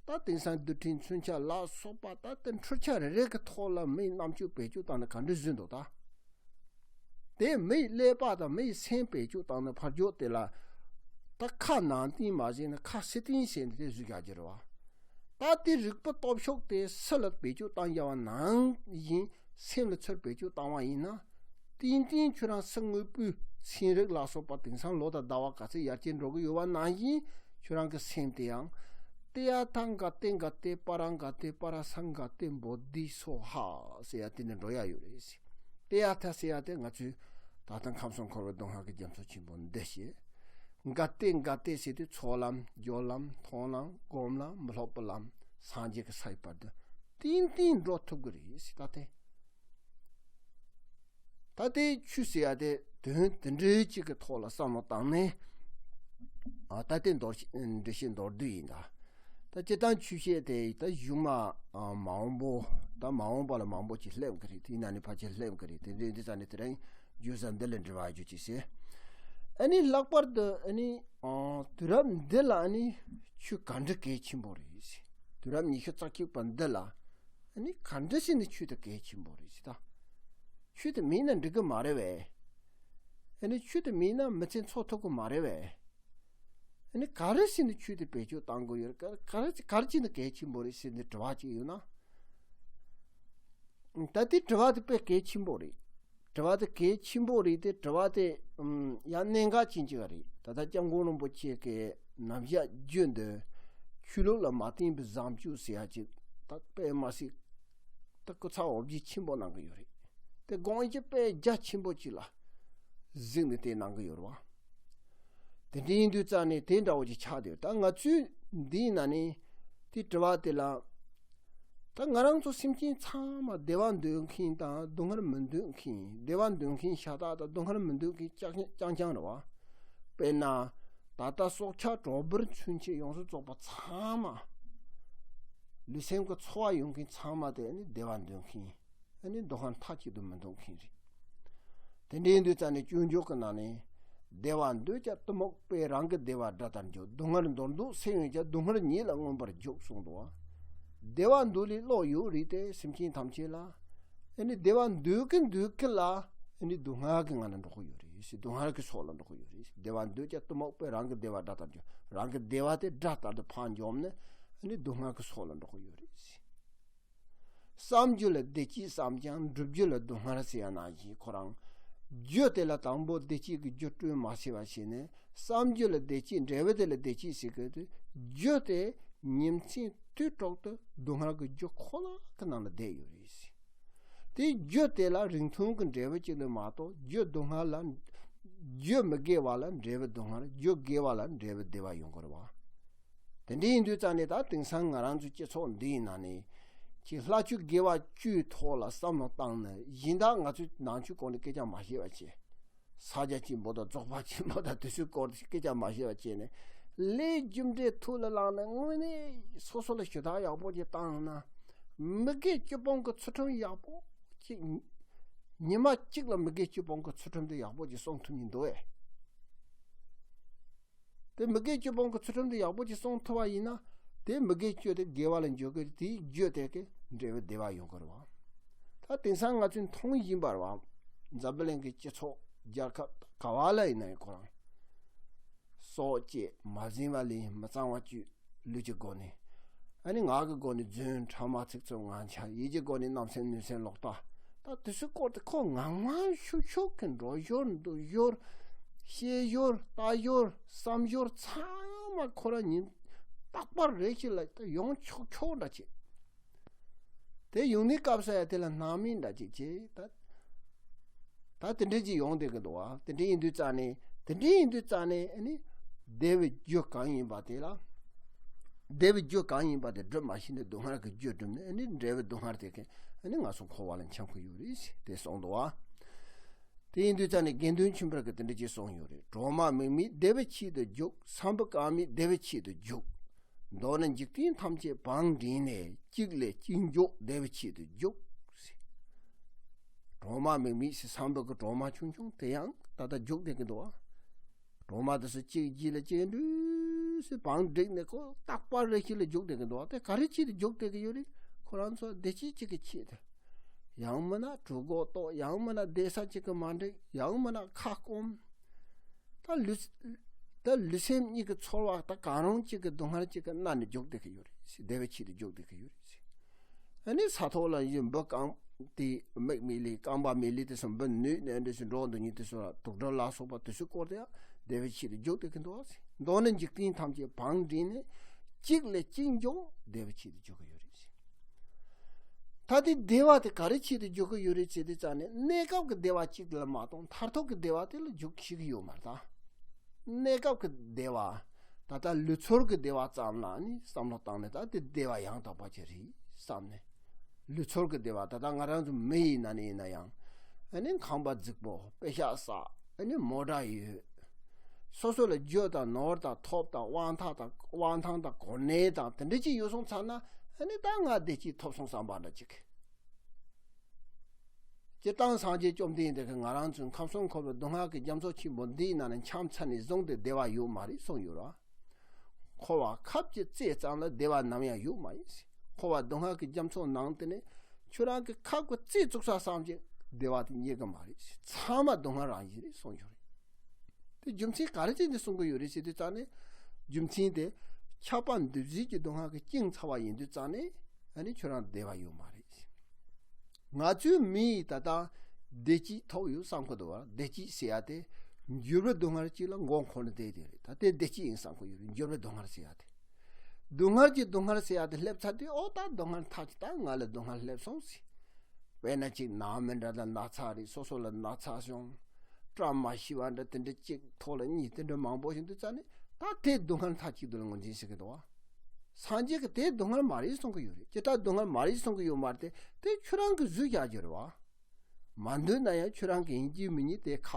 ད་དེང་སང་རྡུལ་ཕྲན་མཚོན་ཆ་ལ་སོགས་པ། ད་དེ་འཕྲུལ་ཆ་རེ་རེ་གི་ཐོག་ལ་མིའི་རྣམ་དཔྱོད་བེད་སྤྱོད་བཏང་ནས་ག་འདྲ་བཟོས་འདུག་ད། དེ་མིའི་ཀླད་པ་དང་མིའི་སེམས་བེད་སྤྱོད་བཏང་ནས་ཕར་ཕྱོགས་དེ་ལ། ད་ཁ་ནང་བསྟན་མ་ཟེར་ན་ཁ་ཕྱི་བསྟན་ཟེར་ནས་དེ་བཟོས་བཞག་རྒྱུ་རེད་བ། ད་དེ་རིག་པའི་སྟོབས་ཤུགས་དེ་སུ་ལ་བེད་སྤྱོད་བཏང་བཞག་པ་ནང་བཞིན་སེམས་ལ་ཚུར་བེད་སྤྱོད་བཏང་བ་ཡིན་ན། ཏན་ཏན་ཁྱོད་རང་གསེར་དངོས་པོའི་ཚན་རིག་ལ་སོགས་པ་དེང་སང་ལོ་དང་ཟླ་བ་ག་ཚོད་ཡར་རྒྱས་འགྲོ་གི་ཡོད་པ་ནང་བཞིན། ཁྱོད་རང་གི་སེམས་དེ་ཡང་། ཏདྱ་ཐཱ་ག་ཏེ་ག་ཏེ་པཱ་ར་ག་ཏེ་པཱ་ར་སཾ་ག་ཏེ་བོ་དྷི་སྭཱ་ཧཱ་ཟེར་ཡ་དེ་ནས་འགྲོ་ཡ་ཡོད་རེད་ཟེར། ཏདྱ་ཐཱ་ཟེར་ཡ་དེ་ང་ཚོས་ད་ལྟ་ཁམས་གསུམ་འཁོར་བའི་སྡུག་བསྔལ་གྱི་རྒྱ་མཚོ་ཆེན་པོ་འདི་བྱས། ག་ཏེ་ག་ཏེ་ཟེར་དུས་ཚོགས་ལམ། སྦྱོར་ལམ། མཐོང་ལམ། སྒོམ་ལམ། མི་སློབ་པའི་ལམ། སངས་རྒྱས་ཀྱི་ས་ཡི་བར་དུ་ཏན་ཏན་འགྲོ་ཐུབ་ཀྱི་རེད་ཟེར། ད་དེ། ད་ལྟའི་ཆོས་ཟེར་ཡ་དེ་དོན་དེ་འདྲའི་གཅིག་གི་ཐོག་ལ་བསམ་བློ་བཏང་ནས། ཨ། ད་ལྟའི་མདོར་བསྡུས། འགྲེལ་བཤད་མདོར་བསྡུས་ཡིན་ད། ད་སྤྱིར་བཏང་ཆོས་བཤད་དེ་ད་གཞུག་མ། ཨ། མ་འོངས་པོ། ད་མ་འོངས་པ་ལ་མང་པོ་ཅིག་སླེབས་ཀྱི་རེད། དེ་ཡིན་ན་ནི་ཕལ་ཆེར་སླེབས་ཀྱི་རེད། དེ་འདྲའི་འདི་ཙང་ནས་དེ་རིང་ བརྗོད་ས་འདི་ལ་འབྲེལ་བ་ཡོད་ཅེས་ཟེར། ཨ་ནི་ལྷག་པར་དུ་ཨ་ནི་ཨ་དུས་རབས་འདི་ལ་ཨ་ནི་ཆོས་ག་འདྲ་གལ་ཆེན་པོ་རེད་ཟེར། དུས་རབས་ཉི་ཤུ་རྩ་གཅིག་པ་འདི་ལ་ཨ་ནི་ག་འདྲ་ཟེར་ནས་ཆོས་དེ་གལ་ཆེན་པོ་རེད་ཟེར་ད། ཆོས་དེ་མེད་ན་འགྲིག་གི་མ་རེད་བས། ཨ་ནི་ཆོས་དེ་མེད་ན་མི་ཚེ་འཚོ་ཐུབ་གི་མ་རེད་བས། ཨ་ནི་ག་རེ་ཟེར་ནས་ཆོས་དེ་བེད་སྤྱོད་གཏང་དགོས་ཡོད་རེད། ག་ག་རེ་ག་རེ་བྱས་ནས་གལ་ཆེན་པོ་རེད་ཟེར་ནས་དྲི་བ་ཅིག་ཡོད་ན། ད་དེ་དྲི་བ་དེ་དཔེ་གལ་ཆེན་པོ་རེད། དྲི་བ་དེ་གལ་ཆེན་པོ་རེད་དེ། དྲི་བ་དེ་ཨམ་ཡང་གནད་འགག་ཅན་ཅིག་རེད། ད་ལྟ་སྐྱབས་མགོན་རིན་པོ་ཆེ་གི་རྣམ་གཞག་བརྗོད་འདི་ཆོས་ལུགས་ལ་མ་བརྟེན་པའི་བཟང་སྤྱོད་ཟེར་ཡ་ཅིག་ད་དཔེ་མ་སྲིད་ད་སྐུ་ཚབ་འོ་བརྒྱལ་ཆེན་པོ་གནང་གི་ཡོད་རེད། དེ་དགོངས་གཞི་དཔེ་རྒྱ་ཆེན་པོ་ཅིག་ལ་གཟིགས་ནས་དེ་གནང་གི་ཡོད་རེད་བ། དེ་འདྲ་ཡིན་དུས་ཙང་ནས་དེ་འདྲ་བོ་ཅིག་ཆགས་བསྡད་ཡོད། ད་ང་ཚོས་འདིའི་ནང་ནས་དེ་དྲི་བ་དེ་ལ། ད་ང་རང་ཚོ་སེམས་ཅན་ཚང་མ་བདེ་བ་འདོད་མཁན་དང་སྡུག་བསྔལ་མི་འདོད་མཁན། བདེ་བ་འདོད་མཁན་ཤ་སྟག་དང་སྡུག་བསྔལ་མི་འདོད་མཁན་རྐྱང་རྐྱང་རྐྱང་རྐྱང་རེད་བ། དཔེར་ན། ད་ལྟ་སྲོག་ཆགས་གྲོག་སྦུར་ཚུན་ཆད་ཡོངས་སུ་རྫོགས་པ་ཚང་མ། ལུས་སེམས་ཀྱི་ཚོར་བ་ཡོད་མཁན་ཚང་མ་དེ་ནི་བདེ་བ་འདོད་མཁན། ཨ་ནི་སྡུག་བསྔལ་མཐའ་གཅིག་ཏུ་མི་འདོད་མཁན་རེད། དེ་འདྲ་ཡིན་དུས་ཙང་ནས་སྤྱོད་འཇུག་གི་ནང་ནས། བདེ་བ་འདོད་ཀྱང་གཏི་མུག་པས། རང་གི་བདེ་བ་དགྲ་ལྟར་འཇོག་སྡུག་བསྔལ་མདོར་བསྡུ་སེམས་ཡོད་ཀྱང་། སྡུག་བསྔལ་ཉིད་ལ་མངོན་པར་འཇུག་གསུངས་འདུག་བ། བདེ་བ་འདོད་ལས་བློ་ཡོད་རིགས་དེ་སེམས་ཅན་ཐམས་ཅད་ལ། ཨ་ནི་བདེ་བ་འདོད་ཀྱི་འདོད་ཀྱི་ལ། ཨ་ནི་སྡུག་བསྔལ་གྱི་ངང་ལ་འགྲོ་གི་ཡོད་རེད་ཟེར། སྡུག་བསྔལ་གྱི་སོགས་ལ་འགྲོ་གི་ཡོད་རེད་ཟེར། བདེ་བ་འདོད་ཀྱང་གཏི་མུག་པས། རང་གི་བདེ་བ་དགྲ་ལྟར་འཇོག་རང་གི་བདེ་བ་དེ་དགྲ་ལྟར་དུ་ཕར་འཇོག་ནས། ཨ་ནི་སྡུག་བསྔལ་གྱི་སོགས་ལ་འགྲོ་གི་ཡོད་རེད་ཟེར། བསམ་རྒྱུ་ལ་བདེ་སྐྱིད་བསམ་ཀྱང་། འགྲུབ་རྒྱུ་ལ་སྡུག་བསྔལ་ཟེར་ཡ་ནང་བཞིན། ཁོ་རང་རྒྱུ་དེ་ལ་དང་པོ་བདེ་སྐྱིད་ཀྱི་རྒྱུ་སྤྲོད་མ་ཤེས་པ་བྱས་ནས། བསམ་རྒྱུ་ལ་བདེ་སྐྱིད། འབྲས་བུ་དེ་ལ་བདེ་སྐྱིད་ཟེར་གི་དུས། རྒྱུ་དེ་ཉིན་མཚན་དུས་དྲུག་ཏུ་སྡུག་བསྔལ་གྱི་རྒྱུ་ཁོ་ན་གི་ནང་ལ་བསྡད་ཡོད་རེད་ཟེར། དེ་རྒྱུ་དེ་ལ་རིང་ཐུང་གི་འབྲས་བུ་གཅིག་ལས་མ་གཏོགས། རྒྱུ་སྡུག་བསྔལ་ལ། རྒྱུ་མི་དགེ་བ་ལ་འབྲས་བུ་སྡུག་བསྔལ། རྒྱུ་དགེ་བ་ལ་འབྲས་བུ་བདེ་བ་ཡོང་གི་རེད་བ། དེ་འདྲ་ཡིན་དུས་ཙང་ནས་ད་དེང་སང་ང་རང་ཚོའི་སྤྱི་ཚོགས་འདིའི་ནང་ནས་ཁྱེད་ལྷ་ཆོས་དགེ་བ་བཅུའི་ཐོག་ལ་བསམ་བློ་བཏང་ནས། གཞན་དག་ང་ཚོའི་ནང་ཆོས་སྐོར་ནས་སྐད་ཆ་མ་བཤད་པ་བྱས། ས་རྒྱ་ཆེན་པོ་དང་རྫོགས་པ་ཆེན་པོ་དང་དེ་ཚོའི་སྐོར་དེ་སྐད་ཆ་མ་བཤད་པ་བྱས་ནས། ལས་རྒྱུ་འབྲས་ཐུགས་ལ་བླངས་ནས། དངོས་གནས་སོ་སོ་ལ་ཞུ་དག་ཡག་པོ་ཅིག་བཏང་ན། མི་དགེ་བཅུ་སྤོང་གི་ཚུལ་ཁྲིམས་ཡག་པོ་ཅིག་ཉི་མ་གཅིག་ལ་མི་དགེ་བཅུ་སྤོང་གི་ཚུལ་ཁྲིམས་དེ་ཡག་པོ་ཅིག་སྲུང་ཐུབ་མི་འདུག་ཨེ། དེ་མི་དགེ་བཅུ་སྤོང་གི་ཚུལ་ཁྲིམས་དེ་ཡག་པོ་ཅིག་སྲུང་ཐུབ་པ་ཡིན་ན། དེ་མི་དགེ་བཅུ་དེ་དགེ་བ་ལ་འཇུག་གི། དེའི་རྒྱུ་དེ་གི་འབྲས་བུ་བདེ་བ་ཡོང་གི་རེད་བ། ད་དེང་སང་ང་ཚོས་མཐོང་བཞིན་པ་རེད་བ། འཛམ་བུ་གླིང་གི་སྤྱི་ཚོགས་རྒྱལ་ཁབ་ག་བ་ལ་ཡིན་ན་ཡང་ཁོ་རང་སྲོག་བཅད་མ་ཟིན་པ་ལེན། མི་གཙང་བ་སྤྱོད། ལུས་ཀྱི་སྒོ་ནས། ཨ་ནི་ངག་གི་སྒོ་ནས་རྫུན། ཕྲ་མ་ཚིག་རྩུབ་ངན་ཆགས། ཡིད་ཀྱི་སྒོ་ནས་བརྣབ་སེམས་གནོད་སེམས་ལོག་ལྟ། ད་དེ་ཚོའི་སྐོར་དེ་ཁོ་ངག་དམར་ཤུགས་ཆོག་གི་འགྲོ་ཞོར་འདུག་ཞོར། བཤད་ཞོར་ལྟ་ཞོར་བསམ་ཞོར་ཚང་མ་ཁོ་རང་ཉིད་རྟག་པར་རེ་ཞིག་ལ་ད་ཡོང་ཆོག་ཆོག་འདྲ་བྱེད། དེ་ཡོང་ནས་སྐབས་སུ་ཡ་དེ་ལ་སྣང་མེད་འདྲ་ཅིག་བྱེད་ད། ད་དེ་འདྲ་ཅིག་ཡོང་བསྡད་ཀྱི་འདུག་བ། དེ་འདྲ་ཡིན་དུས་ཙང་ནས། དེ་འདྲ་ཡིན་དུས་ཙང་ནས་ཨ་ནི་བདེ་བའི་རྒྱུ་གང་ཡིན་པ་དེ་ལ། བདེ་བའི་རྒྱུ་གང་ཡིན་པ་དེ་སྒྲུབ་མ་ཤེས་ནས་སྡུག་བསྔལ་གྱི་རྒྱུ་བསྒྲུབས་ནས། ཨ་ནི་འབྲས་བུ་སྡུག་བསྔལ་དེ་གས་ཨ་ནི་ང་ཚོ་འཁོར་བ་ལ་འཁྱམས་ཀྱི་ཡོད་རེད་ཟེར་དེ་གསུངས་འདུག་བ། དེ་ཡིན་དུས་ཙང་ནས་དགེ་འདུན་ཆོས་འཕེལ་གྱིས་དེ་འདྲ་ཅིག་གསུངས་ཡོད་རེད། གྲོག་མ་མིག་མིག་བདེ་བའི་ཆེད་དུ་རྒྱུག་སམ་བུ་རྐང་མིག་བདེ་བའི་ཆེད་དུ་རྒྱུག་མདོར་ན་འཇིག་རྟེན་ཐམས་ཅད་བང་བསྒྲིགས་ནས། གཅིག་ལས་གཅིག་མགྱོགས་བདེ་བའི་ཆེད་དུ་རྒྱུག་ཟེར། གྲོག་མ་མིག་མིག་ཟེར་སམ་བུ་གི་གྲོག་མ་ཆུང་ཆུང་དེ་ཡང་ད་ལྟ་རྒྱུག་བསྡད་ཀྱི་འདུག་བ། གྲོག་མ་དེ་ཚོ་གཅིག་རྗེས་ལ་གཅིག་འདྲུས་སེ་བང་བསྒྲིགས་ནས་ཁོ་རྟག་པར་རེ་ཞིག་ལ་རྒྱུག་བསྡད་ཀྱི་འདུག་བ། དེ་ག་རེ་ཆེད་དུ་རྒྱུག་བསྡད་ཀྱི་ཡོད་རེད། ཁོ་རང་ཚོ་བདེ་སྐྱིད་གཅིག་གི་ཆེད་དུ། ཡང་མིན་ན་གྲོད་ཁོག་ལྟོགས། ཡང་མིན་ན་བསྡད་ས་གཅིག་གི་མ་འགྲིག་ཡང་མིན་ན་ཁ་སྐོམ། ད་ལུས། ད་ལུས་སེམས་གཉིས་ཀྱི་ཚོར་བ་ད་གང་རུང་གཅིག་གི་སྡུག་བསྔལ་གཅིག་གི་མནར་ནས་རྒྱུག་བསྡད་ཀྱི་ཡོད་རེད་ཟེར། བདེ་བའི་ཆེད་དུ་རྒྱུག་བསྡད་ཀྱི་ཡོད་རེད་ཟེར། ཨ་ནི་ས་ཐོག་ལ་ཡོད་འབུ་རྐང་དེ་མིག་མིག་ལི་རྐང་པ་མིག་ལི་དེ་ཚོ་འབུ་ནུས་ནས་འདྲ་ཞིག་འགྲོ་འདུག་ཉིན་དེ་ཚོ་ལ་དུག་སྦྲུལ་ལ་སོགས་པ་དེ་ཚོའི་སྐོར་དེ་ཡང་བདེ་བའི་ཆེད་དུ་རྒྱུག་བསྡད་ཀྱི་འདུག་ཟེར། མདོར་ན་འཇིག་རྟེན་ཐམས་ཅད་བང་བསྒྲིགས་ནས་གཅིག་ལས་གཅིག་མགྱོགས་བདེ་བའི་ཆེད་དུ་རྒྱུག་གི་ཡོད་རེད་ཟེར། ད་དེ་བདེ་བ་དེ་ག་རེ་ཆེད་དུ་འཇུག་གི་ཡོད་རེད་ཟེར་དུས་ཙང་ནས། གནས་སྐབས་ཀྱི་བདེ་བ་གཅིག་ལ་མ་གཏོགས་མཐར་ཐུག་གི་བདེ་བ་དེ་ལ་འཇུག་ཤེས་ཀྱི་ཡོད་མ་རེད་ད། གནས་སྐབས་ཀྱི་བདེ་བ། ད་ལྟ་ལུས་ཚོར་གྱི་བདེ་བ་ཙམ་ལ་ནི་བསམ་བློ་བཏང་ནས། ད་དེ་བདེ་བ་ཡང་དག་པ་ཅིག་རེད་བསམ་ནས། ལུས་ཚོར་གྱི་བདེ་བ། ད་ལྟ་ང་རང་ཚོ་མི་ཡིན་ན་ནི་ཡིན་ན་ཡང་། ཨ་ནི་ཁང་པ་རྫིག་པོ། པེ་ཤག་བསགས། ཨ་ནི་མོ་ཊ་ཡོད། སོ་སོ་ལ་རྒྱུ་དང་ནོར་དང་ཐོབ་དང་དབང་ཐང་དང་། དབང་ཐང་དང་གོ་གནས་དང་དེ་འདྲ་ཅིག་ཡོད་སོང་ཙང་ན། ཨ་ནི་ད་ང་བདེ་སྐྱིད་ཐོབ་སོང་བསམ་པ་འདྲ་ཅིག་སྤྱིར་བཏང་སངས་རྒྱས་བཅོམ་ལྡན་འདས་ཀྱིས་ང་རང་ཚོའི་ཁམས་གསུམ་འཁོར་བའི་སྡུག་བསྔལ་གྱི་རྒྱ་མཚོ་ཆེན་པོ་འདིའི་ནང་ནས་འཁྱམས་ཚར་ནས་བཟུང་སྟེ་བདེ་བ་ཡོད་མ་རེད་གསུངས་ཡོད་རེད་བ། འཁོར་བ་ཁབ་ཀྱི་རྩེ་ཙམ་ལ་བདེ་བ་ནམ་ཡང་ཡོད་མ་ཡིན། འཁོར་བ་སྡུག་བསྔལ་གྱི་རྒྱ་མཚོ་ནང་དེ་ནས་ཁྱོད་རང་གི་ཁབ་ཀྱི་རྩེ་བཙུགས་ས་ཙམ་གྱི་བདེ་བ་དེ་རྙེད་གི་མ་རེད། ཚང་མ་སྡུག་བསྔལ་རང་བཞིན་རེད་གསུངས་ཡོད་རེད། དེ་རྒྱུ་མཚན་ག་རེ་བྱས་ནས་གསུང་གི་ཡོད་རེད་ཟེར་དུས་ཙང་ནས། རྒྱུ་མཚན་དེ་ཁྱབ་པ་འདུ་བྱེད་ཀྱི་སྡུག་བསྔལ་གྱིས་བཅིངས་ཚར་བ་ཡིན་དུས་ཙང་ནས་ཨ་ནི་ཁྱོད་རང་བདེ་བ་ཡོད་མ་རེད། ང་ཚོའི་མིས་ད་ལྟ་བདེ་སྐྱིད་ཐོབ་ཡོད་བསམ་གི་འདུག་བ། བདེ་སྐྱིད་ཟེར་ཡ་དེ་འགྱུར་བའི་སྡུག་བསྔལ་གཅིག་ལ་མགོ་འཁོར་ནས་བསྡད་དེ་རེད། ད་དེ་བདེ་སྐྱིད་ཡིན་བསམ་གི་ཡོད་རེད། འགྱུར་བའི་སྡུག་བསྔལ་ཟེར་ཡ་དེ། སྡུག་བསྔལ་གྱི་སྡུག་བསྔལ་ཟེར་ཡ་དེ་སླེབས་ཚར་དུས་ཨོ་ད་སྡུག་བསྔལ་མཐའ་ཅིག་ད་ང་ལ་སྡུག་བསྔལ་སླེབས་སོང་ཟེར། དཔེར་ན་ཅིག་ནང་མི་འདྲ་ལ་ན་ཚ་རེད། སོ་སོ་ལ་ན་ཚ་བྱུང་། བཀྲ་མ་ཤིས་པ་འདྲ་དེ་འདྲ་གཅིག་ཐོག་ལ་གཉིས་དེ་འདྲ་མང་པོ་ཞིག་འདུག་ཙང་ནས་ད་དེ་སྡུག་བསྔལ་མཐའ་གཅིག་ཏུ་ལ་ངོས་འཛིན་བྱེད་ཀྱི་འདུག་བ། སངས་རྒྱས་ཀྱིས་དེ་སྡུག་བསྔལ་མ་རེད་གསུང་གི་ཡོད་རེད། ཅི་ལྟར་སྡུག་བསྔལ་མ་རེད་གསུང་གི་ཡོད་མ་རེད་དེ། དེ་ཁྱོད་རང་གིས་བཟོས་བཞག་རྒྱུ་རེད་བ། མ་འདོད་ན་ཡང་ཁྱོད་རང་གིས་ཡིན་གཅིག་མིན་གཉིས་དེ་ཁ་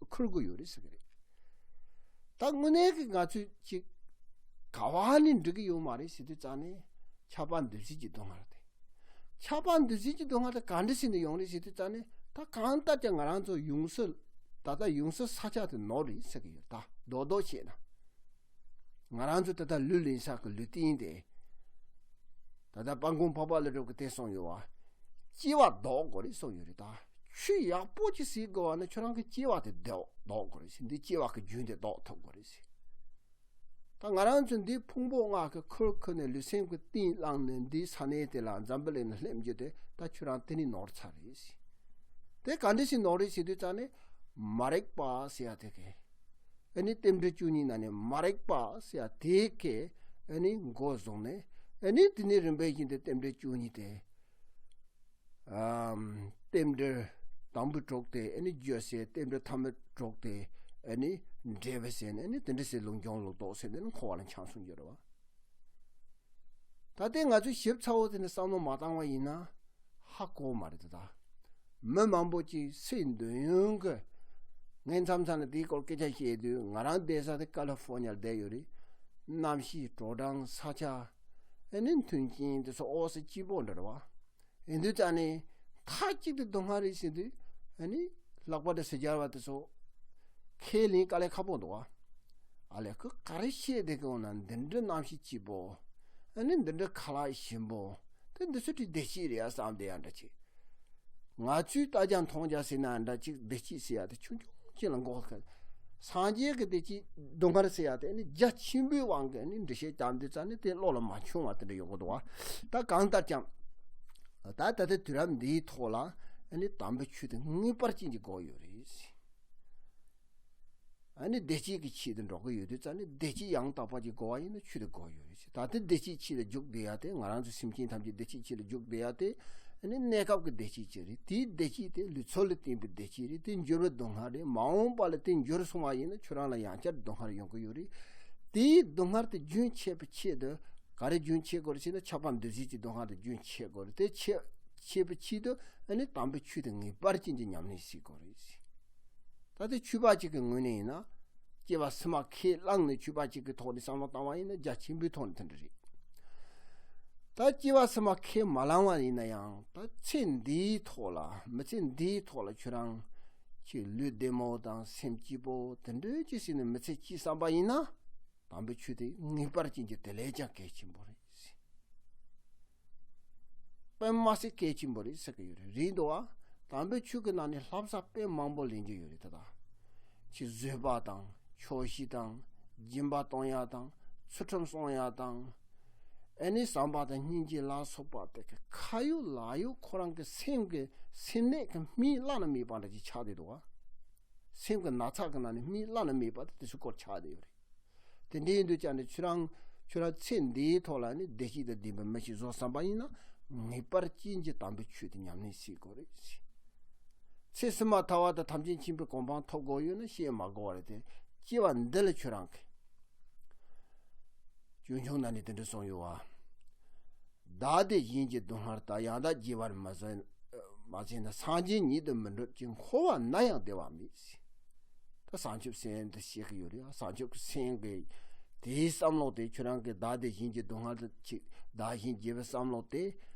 འཁུར་དགོས་ཡོད་རེད་ཟེར་གི་རེད། ད་དངོས་གནས་ཀྱི་ང་ཚོས་ཅིག་ག་བ་ནས་འགྲིག་གི་ཡོད་མ་རེད་ཟེར་དུས་ཙང་ནས་ཁྱབ་པ་འདུ་བྱེད་ཀྱི་སྡུག་བསྔལ་དེ། ཁྱབ་པ་འདུ་བྱེད་ཀྱི་སྡུག་བསྔལ་དེ་ག་འདྲ་ཞིག་ནས་ཡོང་རེད་ཟེར་དུས་ཙང་ནས། ད་གང་ལྟར་ཀྱང་ང་རང་ཚོ་ཡོང་སའི་ད་ལྟ་ཡོང་སའི་ས་ཆ་དེ་ནོར་རེད་ཟེར་གི་ཡོད། ད་རྡོག་རྡོག་བཤད་ན། ང་རང་ཚོ་ད་ལྟ་ལུས་ལེན་ས་གི་ལུས་རྟེན་དེ། ད་ལྟ་དཔལ་མགོན་འཕགས་པ་ཀླུ་སྒྲུབ་ཀྱིས་དེ་གསུངས་ཡོད་བ། སྐྱེ་བ་ལྡོག་དགོས་རེད་གསུངས་ཡོད་རེད། ད་ཆོས་ཡག་པོ་ཅིག་ཟེར་དགོས་བ་ན་ཁྱོད་རང་གི་སྐྱེ་བ་དེ་ལྡོག་ལྡོག་དགོས་རེད་ཟེར། འདི་སྐྱེ་བ་གི་རྒྱུན་དེ་ལྡོག་ཐུབ་དགོས་རེད་ཟེར། ད་ང་རང་ཚོ་འདི་ཕུང་པོ་ལྔ་གི་ཁུར་ཁུར་ནས་ལུས་སེམས་ཀྱི་གཏིང་བླངས་ནས་འདིའི་ས་གནས་དེ་ལ་འཛམ་བུ་གླིང་ལ་སླེབས་རྒྱུ་དེ་ད་ཁྱོད་རང་དེ་ནས་ནོར་ཚར་རེད་ཟེར། དེ་ག་འདྲ་ཞིག་ནོར་རེད་ཟེར་དུས་ཙང་ནས། མ་རིག་པ་ཟེར་ཡ་དེ་གས། ཨ་ནི་རྟེན་འབྲེལ་བཅུ་གཉིས་ནང་ནས་མ་རིག་པ་ཟེར་ཡ་དེ་གས་ཨ་ནི་མགོ་བཟུང་ནས། ཨ་ནི་དེ་ནས་རིམ་པས་བཞིན་དུ་རྟེན་འབྲེལ་བཅུ་གཉིས་དེ། ཨམ། རྟེན་འབྲེལ་དང་པོ་དྲུག་སྟེ་ཨ་ནི་རྒྱུ་ཟེར། རྟེན་འབྲེལ་ཐ་མ་དྲུག་སྟེ་ཨ་ནི་འབྲས་བུ་ཟེར་ནས། ཨ་ནི་དེ་འདྲ་ཟེར་ལུགས་འབྱུང་ལུགས་ལྡོག་ཟེར་ནས་འཁོར་བ་ལ་འཁྱམས་སོང་རྒྱུ་རེད་བ། ད་ལྟའི་ང་ཚོས་ཞིབ་ཚགས་པོ་དེ་ནས་བསམ་བློ་མ་བཏང་བ་ཡིན་ན་ཧ་གོ་མ་རེད་ད། མི་མང་པོ་ཅིག་སེམས་འདུན་ཡོང་གི། ངས་མཚམས་མཚམས་ལ་དེའི་སྐོར་སྐད་ཆ་བཤད་དུས། ང་རང་བསྡད་ས་དེ་ཀ་ལི་ཧྥོར་ཉ་ལ་བསྡད་ཡོད་རེད། གནམ་གཤིས་དྲོ་གྲང་ས་ཆ། ཨ་ནི་མཐུན་རྐྱེན་དེ་ཚོ་ཨོ་སི་སྐྱིད་པོ་འདྲ་རེད་བ། ཡིན་དུས་ཙང་ནས་མཐའ་གཅིག་ཏུ་སྡུག་བསྔལ་རེད་ཟེར་དུས། ཨ་ནི་ལྷག་པར་དུ་ཕྱི་རྒྱལ་བ་དེ་ཚོ་ཁས་ལེན་དཀའ་ལས་ཁག་པོ་འདུག་བ། ཨ་ལས་ཁོས་ག་རེ་བཤད་བསྡད་ཀྱི་འོང་ན། འདི་འདྲའི་གནམ་གཤིས་སྐྱིད་པོ། ཨ་ནི་འདི་འདྲའི་ཁ་ལག་ཞིམ་པོ། དེ་འདི་ཚོ་ཅིག་བདེ་སྐྱིད་རེད་ཡ་བསམ་བསྡད་ཡ་འདྲ་ཅིག་ང་ཚོས་ལྟ་རྒྱ་མཐོང་རྒྱ་ཟེར་ན་འདྲ་ཅིག་བདེ་སྐྱིད་ཟེར་ཡ་དེ་ཆུང་ཆུང་ཅིག་ལ་འགོག་གི། སངས་རྒྱས་ཀྱི་བདེ་སྐྱིད་སྡུག་བསྔལ་ཟེར་ཡ་དེ་ནི་རྒྱ་ཆེན་པོའི་དབང་གིས་ནི་འགྲེལ་བཤད་བརྒྱབ་དུས་ཙང་ནི་དེ་བློ་ལ་མ་བྱུང་བ་དེ་འདྲ་ཡོང་གི་འདུག་བ། ད་གང་ལྟར་ཀྱང་། ད་ད་ལྟའི་དུས་རབས་འདིའི་ཐོག་ལ་ནི་དམ་པའི་ཆོས་དེ་ངེས་པར་ཅན་གྱི་དགོས་ཡོད་རེད། ཨ་ནི་བདེ་སྐྱིད་ཀྱི་ཆེད་དུ་འགྲོ་གི་ཡོད་དུས་ཙང་ནི། བདེ་སྐྱིད་ཡང་དག་པ་ཅིག་དགོས་པ་ཡིན་ན་ཆོས་དེ་དགོས་ཡོད་རེད་ཟེར། ད་ལྟ་བདེ་སྐྱིད་ཆེད་དུ་རྒྱུག་བསྡད་ཡ་དེ། ང་རང་ཚོ་སེམས་ཅན་ཐམས་ཅད་བདེ་སྐྱིད་ཆེད་དུ་རྒྱུག་བསྡད་ཡ་དེ། ཨ་ནི་གནས་སྐབས་ཀྱི་བདེ་སྐྱིད་ཅིག་རེད། དེའི་བདེ་སྐྱིད་དེ་ལུས་ཚོད་ལ་བརྟེན་པའི་བདེ་སྐྱིད་རེད། དེ་འགྱུར་བའི་སྡུག་བསྔལ་རེད། མ་འོངས་པ་ལ་དེ་འགྱུར་སོང་བ་ཡིན་ན་ཁྱོད་རང་ལ་ཡང་བསྐྱར་སྡུག་བསྔལ་ཡོང་གི་ཡོད་རེད། དེའི་སྡུག་བསྔལ་དེ་རྒྱུན་ཆད་པའི་ཆེད་དུ། ག་རེ་རྒྱུན་ཆད་དགོས་རེད་ཟེར་ན། ཁྱབ་པ་འདུ་བྱེད་ཀྱི་སྡུག་བསྔལ་དེ་རྒྱུན་ཆད་དགོས་རེད། དེ་ཆད་ཆད་པའི་ཆེད་དུ་ཨ་ནི་དམ་པའི་ཆོས་དེ་ངེས་པར་ཅན་གྱི་ཉམས་ལེན་བྱེད་དགོས་རེད། ད་ལྟ་ཆོས་པ་གཅིག་གི་ངོས་ནས་ཡིན་ན། སྐྱེ་བ་ཕྱི་མ་ཁས་བླངས་ནས་ཆོས་པ་གཅིག་གི་ཐོག་ནས་བསམ་བློ་བཏང་བ་ཡིན་ན་རྒྱ་ཆེན་པོའི་ཐོག་ནས་དེ་འདྲ་རེད། ད་སྐྱེ་བ་ཕྱི་མ་ཁས་མ་བླངས་པ་ཡིན་ན་ཡང་། ད་ཚེ་འདིའི་ཐོག་ལ། མི་ཚེ་འདིའི་ཐོག་ལ་ཁྱོད་རང་ཁྱོད་ལུས་བདེ་མོ་དང་སེམས་སྐྱིད་པོ་དེ་འདྲ་ཅིག་བྱས་ནས་མི་ཚེ་སྐྱེལ་བསམ་པ་ཡིན་ན། དམ་པའི་ཆོས་དེ་ངེས་པར་ཅན་གྱི་དེ་ལས་ཀྱང་གལ་ཆེན་པོ་རེད། དཔེ་མ་སྲིད་གལ་ཆེན་པོ་རེད་ཟེར་གྱི་ཡོད་རེད། རེད་འདུག་བ། དམ་པའི་ཆོས་ཀྱི་ནང་ནས་ལྷ་བསང་དཔེ་མང་པོ་ལེན་གྱི་ཡོད་རེད། ད་ལྟ་ཁྱི་བཟོད་པ་དང་ཆོག་ཤེས་དང་སྦྱིན་པ་གཏོང་ཡ་དང་ཚུལ་ཁྲིམས་སྲུང་ཡ་དང་། ཨ་ནི་བསམ་པ་དང་སྙིང་རྗེ་ལ་སོགས་པ་དེ་གི་ཁ་ཡོད་ལག་ཡོད་ཁོ་རང་གི་སེམས་ཀྱི་སེམས་ནད་ཀྱི་སྨན་བླ་ན་མེད་པ་འདྲ་ཅིག་ཆགས་བསྡད་འདུག་བ། སེམས་ཀྱི་ན་ཚ་གི་ནང་ནས་སྨན་བླ་ན་མེད་པ་དེ་དེ་ཚོའི་སྐོར་ཆགས་བསྡད་ཡོད་རེད། དེ་འདྲ་ཡིན་དུས་ཀྱང་ནི་ཁྱོད་རང་ཁྱོད་རང་ཚེ་འདིའི་ཐོག་ལ་ནི་བདེ་སྐྱིད་དང་ལྡན་པའི་མི་ཞིག་བཟོ་བསམ་པ་ཡིན་ན། ངེས་པར་ཅན་གྱི་དམ་པའི་ཆོས་དེ་ཉམས་ལེན་བྱེད་དགོས་རེད། ཚེ་ཕྱི་མ་ཐར་བ་དང་ཐམས་ཅད་མཁྱེན་པའི་གོ་འཕང་ཐོབ་དགོས་ཡོད་ན་བཤད་མ་དགོས་པ་རེད་དེ། སྐྱེ་བ་འདི་ལ་ཁྱོད་རང་གི་ཆོས་འབྱུང་ནང་ནས་དེ་འདྲ་གསུངས་ཡོད་བ། བདག་བདེ་གཞན་གྱི་སྡུག་བསྔལ་དག །ཡང་དག་རྒྱས་པར་མི་བྱེད་མ་བྱས་ན། སངས་རྒྱས་ཉིད་དུ་མི་འགྲུབ་ཅིང་། །འཁོར་བ་ན་ཡང་བདེ་བ་མེད་ཟེར། ད་བྱང་ཆུབ་སེམས་དེ་བཤད་ཀྱི་ཡོད་རེད། བྱང་ཆུབ་ཀྱི་སེམས་ཀྱི་དེའི་བསམ་བློ་དེ། ཁྱོད་རང་གི་བདག་བདེ་གཞན་གྱི་སྡུག་བསྔལ་དུ་ཅིག་བདག་གཞན་བརྗེ་བའི་བསམ་བློ་དེ།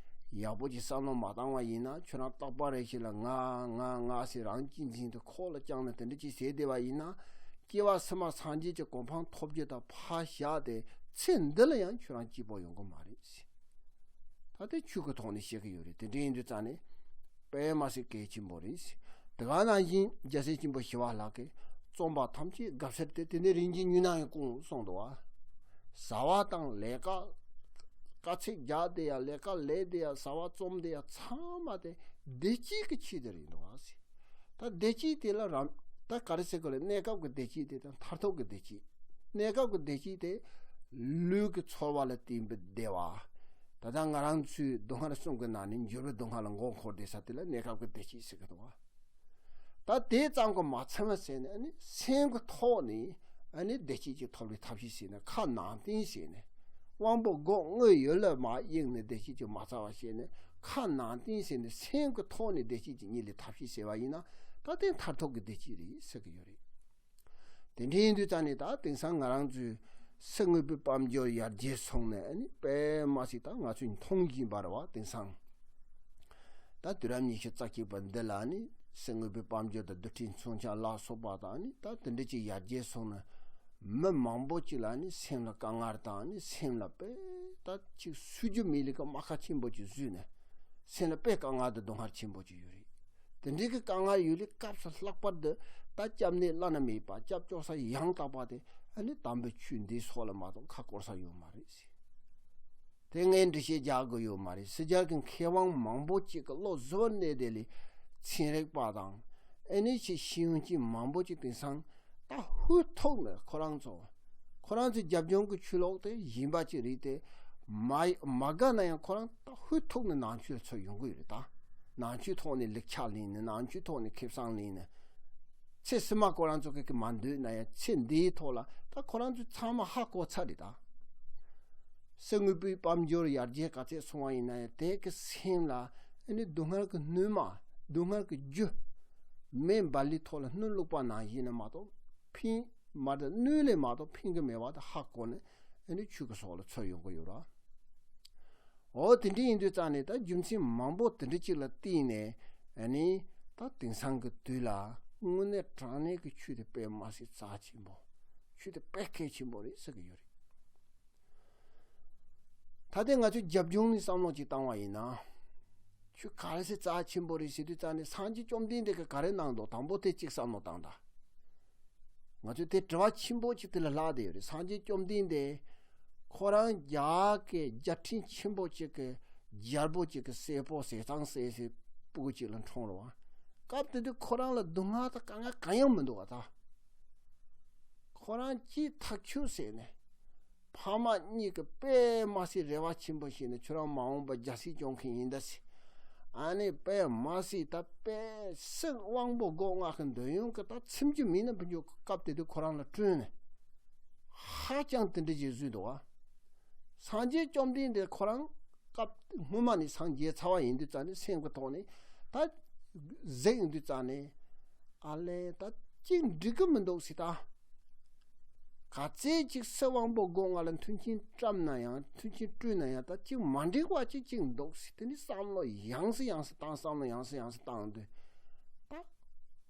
ཡག་པོ་ཅིག་བསམ་བློ་མ་བཏང་བ་ཡིན་ན། ཁྱོད་རང་རྟག་པར་རེ་ཞིག་ལ་ང་ང་ང་ཟེར་རང་གཅེས་འཛིན་དེ་ཁོག་ལ་བཅངས་ནས་དེ་འདྲ་ཅིག་བྱས་བསྡད་པ་ཡིན་ན། སྐྱེ་བ་ཕྱི་མ་སངས་རྒྱས་ཀྱི་གོ་འཕང་ཐོབ་རྒྱུ་དང་ཕར་བཞག་སྟེ། ཚེ་འདི་ལ་ཡང་ཁྱོད་རང་སྐྱིད་པོ་ཡོང་གི་མ་རེད། ད་དེ་ཆོས་ཀྱི་ཐོག་ནས་བཤད་ཀྱི་ཡོད་རེད། དེ་འདྲ་ཡིན་དུས་ཙང་ནས་དཔེ་མ་སྲིད་གལ་ཆེན་པོ་རེད། དེ་ག་ནང་བཞིན་རྒྱལ་སྲས་ཆེན་པོ་ཞི་བ་ལྷ་གིས་རྩོམ་པ་ཐམས་ཅད་དགའ་ཚལ་དེ། དེ་ནས་རིན་ཆེན་ཉུང་ན་ཡང་ཀུན་གསུངས་འདུག་བ། བཟའ་བ་དང་ལས་ཀ་དཀའ་ཚེགས་རྒྱག་བསྡད་ཡ། ལས་ཀ་ལས་བསྡད་ཡ། བཟའ་བ་བཙོང་བསྡད་ཡ་ཚང་མ་དེ་བདེ་སྐྱིད་ཀྱི་ཆེད་དུ་རེད་འདུག་བ་ཟེར། ད་བདེ་སྐྱིད་དེ་ལ་རང་ད་ག་རེ་ཟེར་དགོས་རེད། གནས་སྐབས་ཀྱི་བདེ་སྐྱིད་དེ་དང་མཐར་ཐུག་གི་བདེ་སྐྱིད། གནས་སྐབས་ཀྱི་བདེ་སྐྱིད་དེ་ལུས་ཀྱི་ཚོར་བ་ལ་བརྟེན་པའི་བདེ་བ། ད་ལྟ་ང་རང་ཚོའི་སྡུག་བསྔལ་གསུམ་གྱི་ནང་ནས་འགྱུར་བའི་སྡུག་བསྔལ་ལ་མགོ་འཁོར་བསྡད་ས་དེ་ལ་གནས་སྐབས་ཀྱི་བདེ་སྐྱིད་ཟེར་གྱི་འདུག་བ། ད་དེ་ཙམ་གྱིས་མ་ཚིམ་པ་བྱས་ནས། ཨ་ནི་སེམས་ཀྱི་ཐོག་ནས་ཨ་ནི་བདེ་སྐྱིད་ཅིག་ཐོབ་པའི་ཐབས་ཤེས་བྱས་ནས། ཁ་ནང་བསྟན་བྱས་ནས། དབང་པོ་སྒོ་དངོས་ཡོད་ལ་མར་གཡེངས་ནས་བདེ་སྐྱིད་ཅིག་མ་རྩ་བ་བྱས་ནས། ཁ་ནང་བསྟན་བྱས་ནས་སེམས་ཀྱི་ཐོག་ནས་བདེ་སྐྱིད་ཅིག་རྙེད་ལེ་ཐབས་ཤེས་བྱས་པ་ཡིན་ན། ད་དེ་མཐར་ཐུག་གི་བདེ་སྐྱིད་རེད་ཟེར་གྱི་ཡོད་རེད། དེ་འདྲ་ཡིན་དུས་ཙང་ནས་ད་དེང་སང་ང་རང་ཚོའི་གསེར་དངོས་པོའི་དཔལ་འབྱོར་ཡར་རྒྱས་སོང་ནས། ཨ་ནི་དཔེ་མ་སྲིད་ད་ང་ཚོས་མཐོང་བཞིན་པ་རེད་བ། དེང་སང་ད་དུས་རབས་ཉི་ཤུ་རྩ་གཅིག་པ་འདི་ལ་ནི་གསེར་དངོས་པོའི་དཔལ་འབྱོར་དང་རྡུལ་ཕྲན་མཚོན་ཆ་ལ་སོགས་པ་དང་། ཨ་ནི་ད་དེ་འདྲ་ཅིག་ཡར་རྒྱས་སོང་ནས། མི་མང་པོ་ཅིག་ལ་ནི་སེམས་ལ་དཀའ་ངལ་དང་། ཨ་ནི་སེམས་ལ་དཔེ་ད་ཅིག་སུན་རྒྱུ་མེད་ལེ་ཀ་རྨ་ཁ་ཆེན་པོ་ཅིག་བཟོས་ནས། སེམས་ལ་དཔེ་དཀའ་ངལ་དང་སྡུག་བསྔལ་ཆེན་པོ་ཅིག་ཡོད་རེད། དེ་འདྲའི་གི་དཀའ་ངལ་ཡོད་ལེ་སྐབས་སུ་ལྷག་པར་དུ་ད་སྐྱབས་གནས་བླ་ན་མེད་པ། སྐྱབས་བཅོལ་ས་ཡང་དག་པ་དེ་ཨ་ནི་དམ་པའི་ཆོས་འདི་སོགས་ལ་མ་གཏོགས་ཁ་བསྐོར་ས་ཡོད་མ་རེད་ཟེར། དེ་ངས་འགྲེལ་བཤད་རྒྱག་དགོས་ཡོད་མ་རེད། ཕྱི་རྒྱལ་གྱི་མཁས་དབང་མང་པོ་ཅིག་གི་བློ་གཟུ་བོར་གནས་དེ་ལས་ཚན་རིག་པ་དང་། ཨེ་ནི་ཆེས་ཤེས་ཡོན་ཅན་མང་པོ་ཅིག་དེང་སང་ད་ཧུར་ཐུག་ནས་ཁོ་རང་ཚོ་ཁོ་རང་ཚོའི་རྒྱབ་ལྗོངས་ཀྱི་ཆོས་ལུགས་དེ་གཞན་པ་ཅིག་རེད་དེ། མ་མ་དགའ་ན་ཡང་ཁོ་རང་ད་ཧུར་ཐུག་ནས་ནང་ཆོས་ལ་ཚུར་ཡོང་གི་ཡོད་རེད། ད་ནང་ཆོས་ཐོག་ནས་ལེགས་ཆ་ལེན་ནས། ནང་ཆོས་ཐོག་ནས་ཁེ་བཟང་ལེན་ནས། ཚེ་ཕྱི་མ་ཁོ་རང་ཚོ་གི་མ་འདོད་ན་ཡང་། ཚེ་འདིའི་ཐོག་ལ་ད་ཁོ་རང་ཚོས་ཚང་མ་ཧ་གོ་ཚར་རེད་ད། གསེར་དངོས་པོའི་དཔལ་འབྱོར་ཡར་རྒྱས་ག་ཚད་སོང་བ་ཡིན་ན་ཡང་། དེ་གི་སེམས་ལ་ཨ་ནི་སྡུག་བསྔལ་གྱི་སྣོན་མ། སྡུག་བསྔལ་གྱི་རྒྱུ། མེ་འབར་ལི་ཐོག་ལ་སྣུམ་བླུགས་པ་ནང་བཞིན་ནས་མ་གཏོགས་ཕན་མ་གཏོགས། སྣོན་ལས་མ་གཏོགས་ཕན་གྱི་མེད་པ་དེ་ཧ་གོ་ནས། ཨ་ནི་ཆོས་ཀྱི་སོགས་ལ་ཚུར་ཡོང་གི་ཡོད་ར། འོ་དེ་འདྲ་ཡིན་དུས་ཙང་ནས་ད་རྒྱུ་མཚན་མང་པོ་དེ་འདྲ་ཅིག་ལ་བརྟེན་ནས། ཨ་ནི་ད་དེང་སང་གི་དུས་ལ་དངོས་གནས་དྲང་གནས་ཀྱི་ཆོས་དེ་དཔེ་མ་སྲིད་རྩ་ཆེན་པོ། ཆོས་དེ་དཔེ་གལ་ཆེན་པོ་རེད་ཟེར་གྱི་ཡོད་རེད། ད་ལྟའི་ང་ཚོའི་རྒྱབ་ལྗོངས་ནས་བསམ་བློ་ཅིག་བཏང་བ་ཡིན་ན། ཆོས་ག་རེ་ཟེར་རྩ་ཆེན་པོ་རེད་ཟེར་དུས་ཙང་ནས། སངས་རྒྱས་བཅོམ་ལྡན་འདས་ཀྱིས་ག་རེ་གནང་འདུག་དང་པོ་དེ་གཅིག་བསམ་བློ་བཏང་དང་། ང་ཚོས་དེ་དྲི་བ་ཆེན་པོ་ཅིག་དེ་ལ་ལྷག་བསྡད་ཡོད་རེད། སངས་རྒྱས་བཅོམ་ལྡན་འདས་ཁོ་རང་རྒྱ་གི་རྒྱལ་ཕྲན་ཆེན་པོ་ཅིག་གི་རྒྱལ་པོ་ཅིག་གི་སྲས་པོ་ཟས་གཙང་སྲས་ཟེར་སྤུ་གུ་ཅིག་ལ་འཁྲུངས་རེད་བ། སྐབས་དེ་དུས་ཁོ་རང་ལ་སྡུག་བསྔལ་དང་དཀའ་ངལ་གང་ཡང་མི་འདུག་བ་ད། ཁོ་རང་སྐྱིད་ཐག་ཆོད་བྱས་ནས། ཕ་མ་གཉིས་ཀྱིས་དཔེ་མ་སྲིད་རེ་བ་ཆེན་པོ་བྱས་ནས། ཁྱོད་རང་མ་འོངས་པ་རྒྱལ་སྲིད་སྐྱོང་མཁན་ཡིན་ད་ཟེར། ཨ་ནི་དཔེ་མ་སྲིད་ད་དཔེ་སེམས་དབང་པོ་སྒོ་ལྔ་གི་འདོད་ཡོན་གྱིས་ད་ཚིམ་རྒྱུ་མེད་ན། ཕུན་ཚོགས་སྐབས་དེ་དུས་ཁོ་རང་ལ་བསྐྲུན་ནས། ཧ་ཅང་དེ་འདྲ་ཞིག་བཟོས་འདུག་བ། སངས་རྒྱས་བཅོམ་ལྡན་འདས་ཁོ་རང་སྐབས་སྔོན་མ་ནས་སངས་རྒྱས་ཚར་བ་ཡིན་དུས་ཙང་ནས། སེམས་ཀྱི་ཐོག་ནས་ད་གཟིགས་ཡོང་དུས་ཙང་ནས། ཨ་ལས་ད་གཅིག་འགྲིག་གི་མི་འདུག་ཟེར་ད། ག་ཚད་ཅིག་སེམས་དབང་པོ་སྒོ་ལྔ་ལ་མཐུན་རྐྱེན་བཀྲམ་ན་ཡང་། མཐུན་རྐྱེན་བསྐྲུན་ན་ཡང་། ད་ཅིག་མ་འགྲིག་པ་ཅིག་ཅིག་འདུག་ཟེར། དེ་ནི་བསམ་བློ་ཡང་སེ་ཡང་སེ་བཏང་། བསམ་བློ་ཡང་སེ་ཡང་སེ་བཏང་དུས་ད་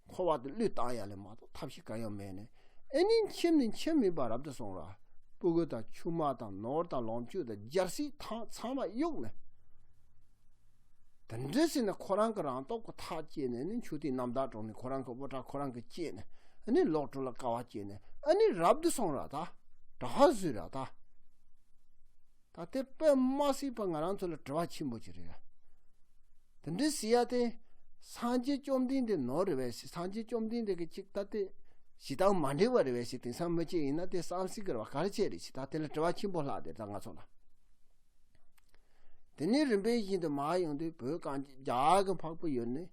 འཁོར་བ་དེ་བློས་བཏང་ཡ་ལས་མ་གཏོགས་ཐབས་ཤེས་གང་ཡང་མེད་ནས། ཨེ་ནི་ཁྱིམ་ནས་ཁྱིམ་མིན་པ་རབ་ཏུ་སོང་ར། སྤུ་གུ་དང་ཆུང་མ་དང་ནོར་དང་ལོངས་སྤྱོད་དང་རྒྱལ་སྲིད་ཐང་ཚང་མ་གཡུགས་ནས། དེ་འདྲ་ཟེར་ནས་ཁོ་རང་གི་རང་སྟོབས་ཀྱིས་ཐག་བཅད་ནས། ཨ་ནི་མཆོད་རྟེན་རྣམ་དག་དྲངས་ནས། ཁོ་རང་གི་དབུ་སྐྲ་ཁོ་རང་གིས་བཅད་ནས། ཨ་ནི་ལོག་འགྲོ་ལ་དཀའ་བ་སྤྱད་ནས། ཨ་ནི་རབ་ཏུ་སོང་ར་ད། གྲྭ་པ་བཟོས་ར་ད། ད་དེ་དཔེ་མ་སྲིད་པ་ང་རང་ཚོ་ལ་དྲི་བ་ཆེན་པོ་ཅིག་རེད་ཡ། དེ་འདྲ་ཟེར་ཡ་དེ། སངས་རྒྱས་བཅོམ་ལྡན་འདས་ནོར་རེད་པས་ཟེར། སངས་རྒྱས་བཅོམ་ལྡན་འདས་ཀྱི་ཅིག་ད་དེ་ཞེ་སྡང་མ་འདྲེས་པ་རེད་པས་ཟེར། དེང་སང་མི་གཅིག་ཡིན་ན་དེ་བསམ་སྲིད་ཀྱི་རེད་པ། ག་རེ་བྱས་རེད་ཟེར། ད་དེ་ལ་དྲི་བ་ཆེན་པོ་ལྷག་བསྡད་ད་ང་ཚོ་ལ། དེ་ནས་རིམ་པས་བཞིན་དུ་མར་ཡོང་དུས། བོད་གངས་ཅན་རྒྱ་གར་གྱི་འཕགས་པའི་ཡུལ་ནས་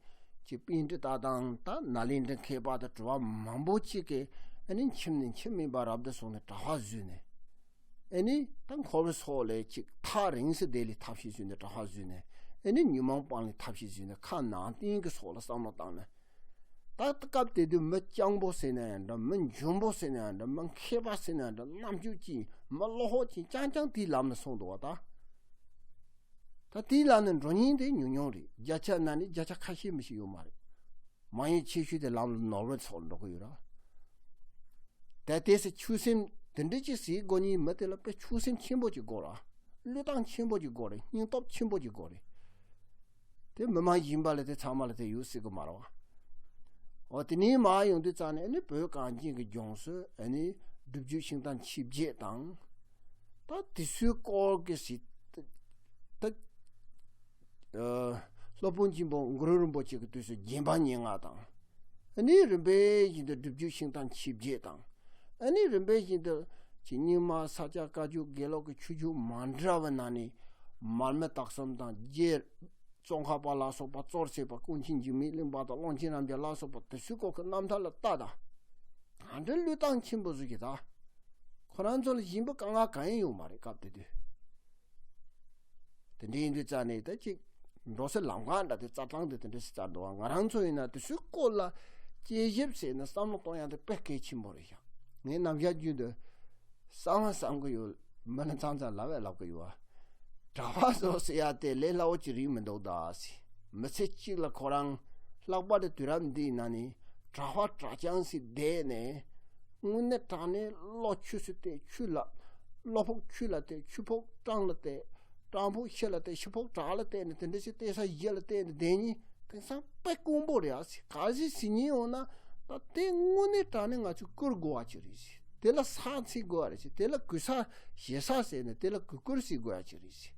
ཀྱི་པཎྜི་ཏ་དང་། ད་ནཱ་ལེནྡྲའི་མཁས་པ་དང་གྲྭ་པ་མང་པོ་ཅིག་གིས། ཨ་ནི་ཁྱིམ་ནས་ཁྱིམ་མིན་པ་རབ་ཏུ་སོང་ནས་གྲྭ་པ་བཟོས་ནས། ཨ་ནི་ད་འཁོར་བའི་སོགས་ལས་ཅིག་ཐག་རིང་སེ་བསྡད་ལས་ཐབས་ཤེས་བཟོས་ནས་གྲྭ་པ་བཟོས་ནས། ཨ་ནི་ཉོན་མོངས་སྤངས་ལས་ཐབས་ཤེས་བཟོས་ནས། ཁ་ནང་བསྟན་གྱི་སོགས་ལ་བསམ་བློ་བཏང་ནས། ད་སྐབས་དེ་དུས་མི་སྤྱང་པོ་ཟེར་ན་ཡང་འདྲ། མི་འཇོན་པོ་ཟེར་ན་ཡང་འདྲ། མི་མཁས་པ་ཟེར་ན་ཡང་འདྲ། རྣམ་དཔྱོད་ཅན། མི་བློ་ཁོག་ཅན། རྐྱང་རྐྱང་དེའི་ལམ་ལ་སོང་འདུག་བ་ད། ད་དེའི་ལམ་ནས་འགྲོ་མཁན་དེ་ཉུང་ཉུང་རེད། བརྒྱ་ཆ་ན་ནི་བརྒྱ་ཆ་ཁ་ཤས་མི་ཞིག་ཡོད་མ་རེད། མང་ཡུལ་ཆེ་ཤོས་དེ་ལམ་ལ་ནོར་བའི་ཚོགས་འགྲོ་གི་ཡོད་ར། ད་དེ་སེ་ཆོས་སེམས་དེ་འདྲ་ཅིག་ཟེར་དགོས་ཉིན་མི་དེ་ལ་དཔེ་ཆོས་སེམས་ཆེན་པོ་ཅིག་དགོས་ར། བློས་བཏང་ཆེན་པོ་ཅིག་དགོས་རེད། སྙིང་སྟོབས་ཆེན་པོ་ཅིག་དགོས་རེད། དེ་མི་མང་ཡིན་པ་ལ་དེ་ཚང་མ་ལ་དེ་ཡོད་སྲིད་གི་མ་རེད་བ། འོ་དེ་ནས་མར་ཡོང་དུས་ཙང་ནས་ཨ་ནི་བོད་གངས་ཅན་གྱི་ལྗོངས་སུ་ཨ་ནི་སྒྲུབ་བརྒྱུད་ཤིང་རྟ་མཆེད་བརྒྱད་དང་། ད་དེ་ཚོའི་སྐོར་གྱི་སྲིད། ད། ཨ། སློབ་དཔོན་ཆེན་པོ་གུ་རུ་རིན་པོ་ཆེ་གི་དུས་སུ་རྒྱན་པ་ཉེར་ལྔ་དང་། ཨ་ནི་རིམ་པས་བཞིན་དུ་སྒྲུབ་བརྒྱུད་ཤིང་རྟ་མཆེད་བརྒྱད་དང་། ཨ་ནི་རིམ་པས་བཞིན་དུ་ཅི་རྙིང་མ་ས་སྐྱ་བཀའ་བརྒྱུད་དགེ་ལུགས་ཀྱི་ཆོས་བརྒྱུད་མ་འདྲ་བའི་ནང་ནས་མར་མི་དྭགས་གསུམ་དང་རྗེ་ཙོང་ཁ་པ་ལ་སོགས་པ་གཙོར་བྱས་པ་ཀུན་མཁྱེན་འཇིགས་མེད་གླིང་པ་དང་ཀློང་ཆེན་རྣམ་རྒྱལ་ལ་སོགས་པ་དེ་ཚོའི་སྐོར་གྱི་རྣམ་ཐར་ལ་ལྟ་དང་། ག་འདྲ་བློས་བཏང་ཆེན་པོ་བཟོ་གི་ད། ཁོ་རང་ཚོ་ལ་ཞིམ་པོ་དཀའ་ངལ་གང་ཡང་ཡོད་མ་རེད་སྐབས་དེ་དུས། དེ་འདྲ་ཡིན་དུས་ཙང་ནས་ད་ཅིག་འགྲོ་སའི་ལམ་ཁ་འདྲ་དེ་རྩྭ་ཐང་དེ་དེ་འདྲ་སེ་རྩྭ་འགྲོ་བ། ང་རང་ཚོ་ཡིན་ན་དེ་ཚོའི་སྐོར་ལ་དཔྱད་ཞིབ་བྱས་ནས་བསམ་བློ་གཏོང་ཡག་དེ་དཔེ་གལ་ཆེན་པོ་རེད་ཤག་ངས་ནམ་ཞག་རྒྱུན་དུ་བསམ་བསམ་གི་ཡོད། མི་ལ་མཚམས་མཚམས་ལབ་ཡ་ལབ་གི་ཡོད་བ། གྲྭ་པ་ཚོ་ཟེར་ཡ་དེ་ལས་སླ་བོ་ཅིག་རེད་མི་འདུག་ད་ཟེར། མི་ཚེ་གཅིག་ལ་ཁོ་རང་ལྷག་པར་དུ་དུས་རབས་འདིའི་ནང་ནས་གྲྭ་པ་གྲྭ་རྐྱང་ཟེར་བསྡད་ནས། དངོས་གནས་དྲང་གནས་བློ་ཆོས་སུ་བལྟས་ཆོས་ལ། བློ་ཕུགས་ཆོས་ལ་བལྟས། ཆོས་ཕུགས་དྲང་ལ་བལྟས། དྲང་ཕུགས་ཤེས་ལ་བལྟས། ཤེས་ཕུགས་གྲགས་ལ་བལྟས་ནས་དེ་འདྲ་ཞིག་བལྟས་ས་གཞི་ལ་བལྟས་ནས་བསྡད་ཉིན་དེང་སང་དཔེ་དཀོན་པོ་རེད་ཨ་ཟེར། ག་ཟེ་ཟེར་ཉིན་ཡོང་ན་ད་དེ་དངོས་གནས་དྲང་གནས་ང་ཚོས་བཀུར་དགོས་པ་ཅིག་རེད་ཟེར། དེ་ལ་ས་ཚིག་དགོས་པ་རེད་ཟེར། དེ་ལ་གུས་ས་ཞེ་ས་ཟེར་ནས་དེ་ལ་གུས་བཀུར་ཟེར་དགོས་ཡ་ཅིག་རེད་ཟེར།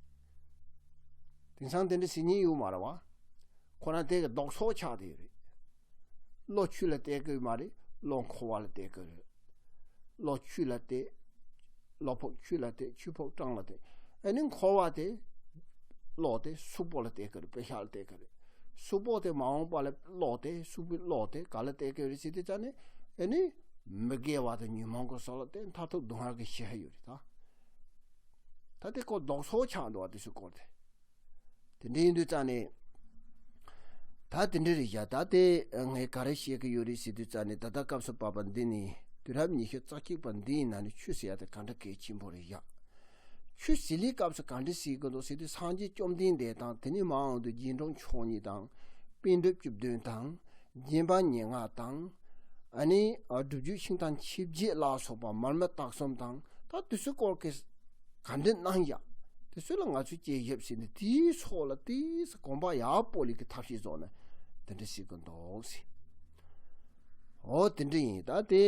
དེང་སང་དེ་འདྲ་ཟེར་ཉིན་ཡོད་མ་རེད་བ། ཁོ་རང་དེ་གི་ལྡོག་ཕྱོགས་ཆགས་བསྡད་ཡོད་རེད། བློ་ཆོས་ལ་བལྟས་དགོས་མ་རེད། བློ་འཁོར་བ་ལ་བལྟས་དགོས་རེད། བློ་ཆོས་ལ་བལྟས། བློ་ཕུགས་ཆོས་ལ་བལྟས། ཆོས་ཕུགས་དྲང་ལ་བལྟས། ཨ་ནི་འཁོར་བ་དེ་ཀློག་སྟེ་གཟུགས་པོ་ལ་བལྟས་དགོས་རེད། པེ་ཤག་ལ་བལྟས་དགོས་རེད། གཟུགས་པོ་དེ་མ་འོངས་པ་ལ་ཀློག་སྟེ་གཟུགས་པོའི་ཀློག་སྟེ་ག་ལ་བལྟས་དགོས་རེད་ཟེར་དུས་ཙང་ནས་ཨ་ནི་མི་དགེ་བ་དང་ཉོན་མོངས་ཀྱི་སོགས་ལ་བལྟས། མཐར་ཐུག་སྡུག་བསྔལ་གྱི་ཤེས་ཡོད་རེད་ད། ད་དེ་ཀོ་ལྡོག་ཕྱོགས་ཆགས་འདུག་བ། དེ་ཚོའི་སྐོར་དེ། དེ་འདྲ་ཡིན་དུས་ཙང་ནས། ད་དེ་འདྲ་རེད་བཞག་ད་དེ་ངས་ག་རེ་བཤད་ཀྱི་ཡོད་རེད་ཟེར་དུས་ཙང་ནས། ད་ལྟ་སྐབས་སུ་བབས་པ་འདི་ནི་དུས་རབས་ཉི་ཤུ་རྩ་གཅིག་པ་འདིའི་ནང་ནས་ཆོས་ཟེར་ཡ་དེ་ག་འདྲ་གལ་ཆེན་པོ་རེད་བཞག་ཆོས་ཟེར་ལེ་སྐབས་སུ་ག་འདྲ་ཟེར་དགོས་འདུག་ཟེར་དུས། སངས་རྒྱས་བཅོམ་ལྡན་འདས་དང་། དེ་ནས་མར་འོང་དུས་རྗེས་འབྲང་མཆོག་གཉིས་དང་། པཎ་གྲུབ་བཅུ་བདུན་དང་། རྒྱན་པ་ཉེར་ལྔ་དང་། ཨ་ནི་སྒྲུབ་བརྒྱུད་ཤིང་རྟ་མཆེད་བརྒྱད་ལ་སོགས་པ་མར་མི་དྭགས་གསུམ་དང་། ད་དེ་ཚོའི་སྐོར་གྱི་ག་འདྲ་གནང་ཡ། དེ་ཚོ་ལ་ང་ཚོས་དཔྱད་ཞིབ་བྱས་ནས་དེའི་ཕྱོགས་ལ་དེའི་གོམ་པ་ཡར་སྤོ་ལེ་གི་ཐབས་ཤེས་བཟོ་ན་དེ་འདྲ་ཞིག་གི་འདུག་ཟེར། འོ་དེ་འདྲ་ཡིན། ད་དེ་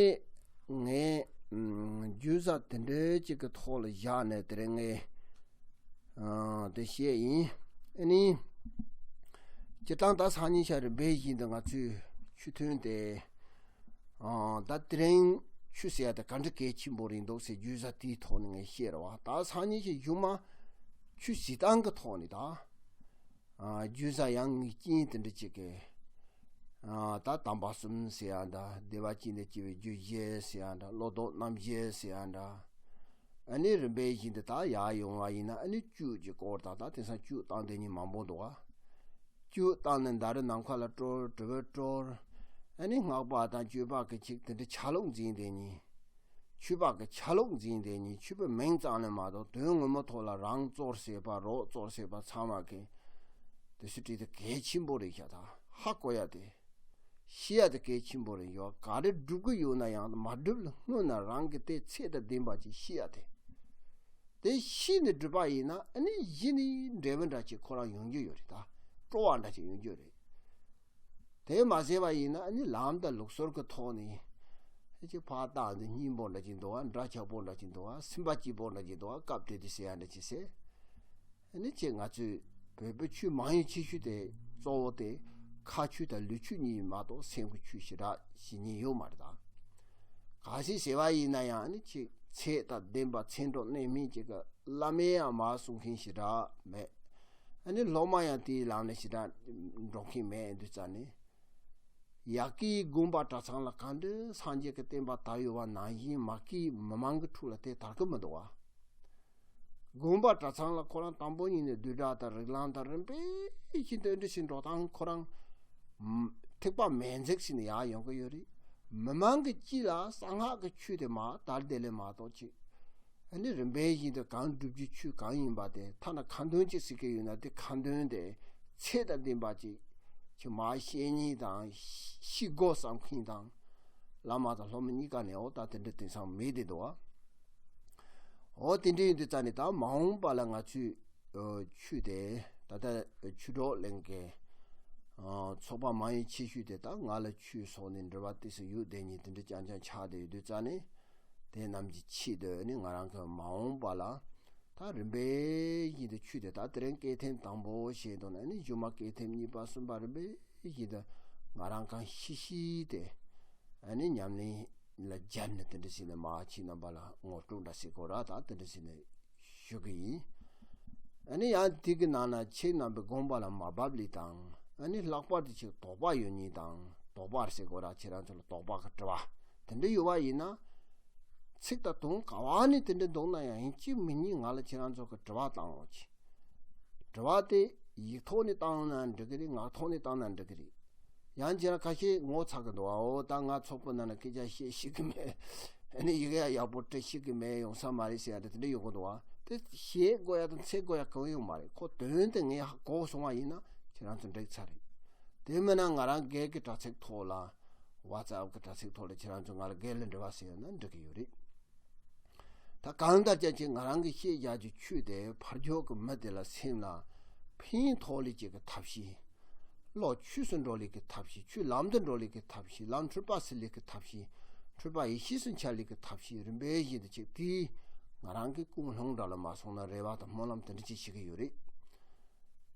ངས་ཨམ་རྒྱུ་ཟ་དེ་འདྲ་ཅིག་གི་ཐོག་ལ་བཞག་ནས་དེ་རིང་ངས་ཨ་དེ་བཤད་ཡིན། ཨ་ནི་སྤྱིར་བཏང་ད་སང་ཉིན་ཤར་རི་བའི་བཞིན་དུ་ང་ཚོས་ཆུ་ཐོན་ཏེ། ཨ་ད་དེ་རིང་ཆུ་ཟེར་ཡ་དེ་ག་འདྲ་གལ་ཆེན་པོ་རེད་འདུག་ཟེར་རྒྱུ་ཟ་དེའི་ཐོག་ནས་ངས་བཤད་ར་བ། ད་སང་ཉིན་ཤར་གཞུག་མ་ཆུ་ཟི་སྟངས་ཀྱི་ཐོག་ནས་ད། ཨ་རྒྱུ་ཟ་ཡང་ངེས་ཅན་དེ་འདྲ་ཅིག་གི། ཨ་ད་དམ་པ་གསུམ་ཟེར་ཡ་འདྲ། བདེ་བ་ཅན་དུ་སྐྱེ་བའི་རྒྱུ་བཞི་ཟེར་ཡ་འདྲ། བློ་ལྡོག་རྣམ་བཞི་ཟེར་ཡ་འདྲ། ཨ་ནི་རིམ་པས་བཞིན་དུ་ད་ཡར་ཡོང་བ་ཡིན་ན། ཨ་ནི་བཅུད་ཀྱི་སྐོར་དང་། ད་དེང་སང་བཅུད་བཏང་དེ་ཉིན་མང་པོ་འདུག་ཨ། བཅུད་བཏང་ནས་འདར་ནམ་མཁའ་ལ་སྤྲོ། དྲིལ་བུ་སྤྲོ། ཨ་ནི་སྔགས་པ་དང་གཅོད་པ་གི་ཆིག་དེ་འདྲ་ཆ་ལུགས་འཛིན་དེ་ཉིན། ཆོས་པ་གི་ཆ་ལུགས་འཛིན་དེ་ཉིན། ཆོས་པའི་མིང་ཙམ་ལས་མ་གཏོགས་དོན་ངོ་མ་ཐོག་ལ་རང་གཙོར་བྱས་པ། རོགས་གཙོར་བྱས་པ་ཚང་མ་གི་དེ་ཚོ་བྲིས་ཏེ་གལ་ཆེན་པོ་རེད་ཤག་ད་ཧ་གོ་ཡ་དེ། ཤེས་ཡ་དེ་གལ་ཆེན་པོ་རེད། ཡོད་ག་རེ་སྒྲུབ་ཀྱི་ཡོད་ན་ཡང་མ་སྒྲུབ་ལ་སྔོན་ན་རང་གི་དེ་ཚད་དང་ལྡན་པ་ཅིག་ཤེས་ཡ་དེ། དེ་ཤེས་ནས་སྒྲུབ་པ་ཡིན་ན་ཨ་ནི་གཞི་ནས་འབྲས་བུ་འདྲ་ཅིག་ཁོ་རང་ཡོང་རྒྱུ་ཡོད་རེད། ད་སྤྲོ་བ་འདྲ་ཅིག་ཡོང་རྒྱུ་རེད། དེ་མ་ཟེར་བ་ཡིན་ན་ཨ་ནི་ལམ་དང་ལུགས་སྲོལ་གྱི་ཐོག་ནས་ཨ་ཅིག་ཕར་བཏང་དེ་སྙིང་པོ་འདྲ་ཅིག་འདུག་ག་འདྲ་ཆགས་པོ་འདྲ་ཅིག་འདུག་ག་སེམས་པ་སྐྱིད་པོ་འདྲ་ཅིག་འདུག་ག་སྐབས་དེ་དུས་ཟེར་ཡ་འདྲ་ཅིག་ཟེར། ཨ་ནི་ཅིག་ང་ཚོས་བོད་པའི་ཆོས་མང་ཡུལ་ཆེ་ཤོས་དེ་གཙོ་བོ་དེ་ཁ་ཆོས་དང་ལུས་ཆོས་གཉིས་མ་གཏོགས་སེམས་ཀྱི་ཆོས་ཞེ་དྲག་བྱེད་མཁན་ཡོད་མ་རེད་ད། གལ་སྲིད་ཟེར་བ་ཡིན་ན་ཡང་ཨ་ནི་ཅིག་ཚད་དང་ལྡན་པ་ཚེ་འགྲོ་གནས་མིན་ཅིག་གི་བླ་མས་ཡང་མར་གསུང་མཁན་ཞེ་དྲག་མེད། ཨ་ནི་སློབ་མ་ཡང་དེའི་ལམ་ནས་ཞེ་དྲག་འགྲོ་མཁན་མེད་དུས་ཙང་ནས། ཡ་གིའི་དགོན་པ་གྲྭ་ཚང་ལ་གང་འདྲ་སངས་རྒྱས་ཀྱི་བསྟན་པ་དར་ཡོད་པ་ནང་བཞིན་མ་གིའི་མི་མང་གི་ཁྲོད་ལ་དེ་དར་གི་མི་འདུག་ག་དགོན་པ་གྲྭ་ཚང་ལ་ཁོ་རང་དང་པོ་ཉིད་ནས་བསྡུས་གྲྭ་དང་རིགས་ལམ་དང་རིམ་པས་ཤིན་ཏུ་འདྲ་ཞིག་འགྲོ་སྟངས་ཁོ་རང་ཐིགས་པ་མེ་འཛེགས་ཟིན་ནས་ཡར་ཡོང་གི་ཡོད་རེད། མི་མང་གི་དཀྱིལ་ལ་གསང་སྔགས་ཀྱི་ཆོས་དེ་མར་དར་བསྡད་ལེ་མ་གཏོགས་ཅིག་ཨ་ནི་རིམ་པས་བཞིན་དུ་གང་བསྒྲུབ་རྒྱུ་ཆོས་གང་ཡིན་པ་དེ་ཐ་ན་ཁ་འདོན་ཅིག་ཟེར་གྱི་ཡོད་ན་དེ་ཁ་འདོན་དེ་ཚད་དང་ལྡན་པ་ཅིག་ཁྱོད་མ་བཤད་མཁན་དང་ཤི་དགོས་བསམ་མཁན་དང་བླ་མ་དང་སློབ་མ་གཉིས་ཀ་ནས་འོ་ད་དེ་འདྲ་དེང་སང་མེད་དེ་འདུག་བ། འོ་དེ་འདྲ་ཡིན་དུས་ཙ་ནས་ད་མ་འོངས་པ་ལ་ང་ཚོས་ཆོས་དེ་ད་ལྟ་ཆོས་གྲོགས་ལེན་མཁན་ཚོགས་པ་མང་ཡིན་ཆེ་ཤོས་དེ་ད་ང་ལ་ཆོས་སོགས་ནས་འབྲེལ་བ་དེ་ཚོ་ཡོད་དེ་ཉིད་དེ་འདྲ་རྐྱང་རྐྱང་ཆགས་བསྡད་ཡོད་དུས་ཙ་ནས། དེ་རྣམས་ཀྱི་ཆེད་དུ་ནི་ང་རང་གི་མ་འོངས་པ་ལ་ད་རིམ་པས་བཞིན་དུ་ཆོས་དེ་ད་དེ་རིང་སྐས་ཐེམ་དང་པོ་བཤད་དོན་ནི་མཇུག་མ་སྐས་ཐེམ་གཉིས་པ་གསུམ་པ་རིམ་པས་བཞིན་དུ་ང་རང་གང་ཤེས་ཤེས་དེ་ཨ་ནི་ཉམས་ལེན་ལ་སྦྱར་ནས་དེ་འདྲ་ཞིག་ནས་མ་ཁྱེད་རྣམ་པ་ལ་ངོ་སྤྲོད་འདྲ་ཞིག་གོ་ར་ད་དེ་འདྲ་ཞིག་ནས་ཞུ་གི་ཡིན། ཨ་ནི་ཡང་དེ་གི་ནང་ན་ཁྱེད་རྣམ་པའི་དགོངས་པ་ལ་མ་བབས་ལི་དང་ཨ་ནི་ལྷག་པར་དུ་ཅིག་དོགས་པ་ཡོད་ཉིན་དང་དོགས་པ་ཟེར་གོ་ར་ཁྱེད་རང་ཚོ་ལ་དོགས་པ་གི་དྲི་བ་དེ་འདྲ་ཡོད་པ་ཡིན་ན། ཚིག་དང་དོན་ག་བ་ནས་དེ་འདྲ་འདུག་ན་ཡང་ཡིན་གཅིག་མིན་གཉིས་ང་ལ་ཁྱེད་རང་ཚོ་གི་དྲི་བ་བཏང་རོགས་གྱིས། དྲི་བ་དེ་ཡིག་ཐོག་ནས་བཏང་ན་འགྲིག་གི་རེད། ངག་ཐོག་ནས་བཏང་ན་འགྲིག་གི་རེད། ཡང་ཁྱེད་རང་ཁ་ཤས་ངོ་ཚ་གི་འདུག་ཨ། འོ་ད་ང་ཚོགས་པ་ནང་ན་སྐད་ཆ་བཤད་ཤེས་གི་མེད། ཨ་ནི་ཡི་གེ་ཡང་ཡག་པོ་འབྲི་ཤེས་གི་མེད་ཡོང་ས་མ་རེད་ཟེར་ཡ་དེ་དེ་འདྲ་ཡོང་གི་འདུག་ཨ། དེ་བཤད་དགོས་ཡ་དང་འཚོལ་དགོས་ཡ་གང་ཡང་མ་རེད། ཁོ་དོན་དེ་ངས་ཧ་གོ་སོང་བ་ཡིན་ན་ཁྱེད་རང་ཚོ་འགྲིག་ཚར་རེད། དེ་མིན་ན་ང་རང་སྒེར་གྱི་དྲ་ཚིགས་ཐོག་ལ། WhatsApp་གི་དྲ་ཚིགས་ཐོག་ལ་ཁྱེད་རང་ཚོ་ང་ལ་སྒེར་ལ་འབྲེལ་བ་ཟེར་ཡོད་ན་འགྲིག་གི་ཡོད་རེད། ད་གང་ལྟར་ཀྱང་ཅིག་ང་རང་གི་བཤད་རྒྱག་རྒྱུ་ཆོས་དེ་ཕར་ཕྱོགས་ཀྱི་མི་དེ་ལ་སེམས་ལ་ཕན་ཐོགས་ལས་ཅིག་གི་ཐབས་ཤེས། བློ་ཆོས་སུ་འགྲོ་ལས་ཀྱི་ཐབས་ཤེས། ཆོས་ལམ་དུ་འགྲོ་ལས་ཀྱི་ཐབས་ཤེས། ལམ་འཁྲུལ་པ་སེལ་ལས་ཀྱི་ཐབས་ཤེས། འཁྲུལ་པ་ཡེ་ཤེས་སུ་འཆར་ལས་ཀྱི་ཐབས་ཤེས་རིམ་པས་བཞིན་དུ་ཅིག་དེས་ང་རང་གི་ཀུན་སློང་འདྲ་ལ་མ་སོང་ན་རེ་བ་དང་སྨོན་ལམ་དེ་འདྲ་ཅིག་བྱེད་ཀྱི་ཡོད་རེད།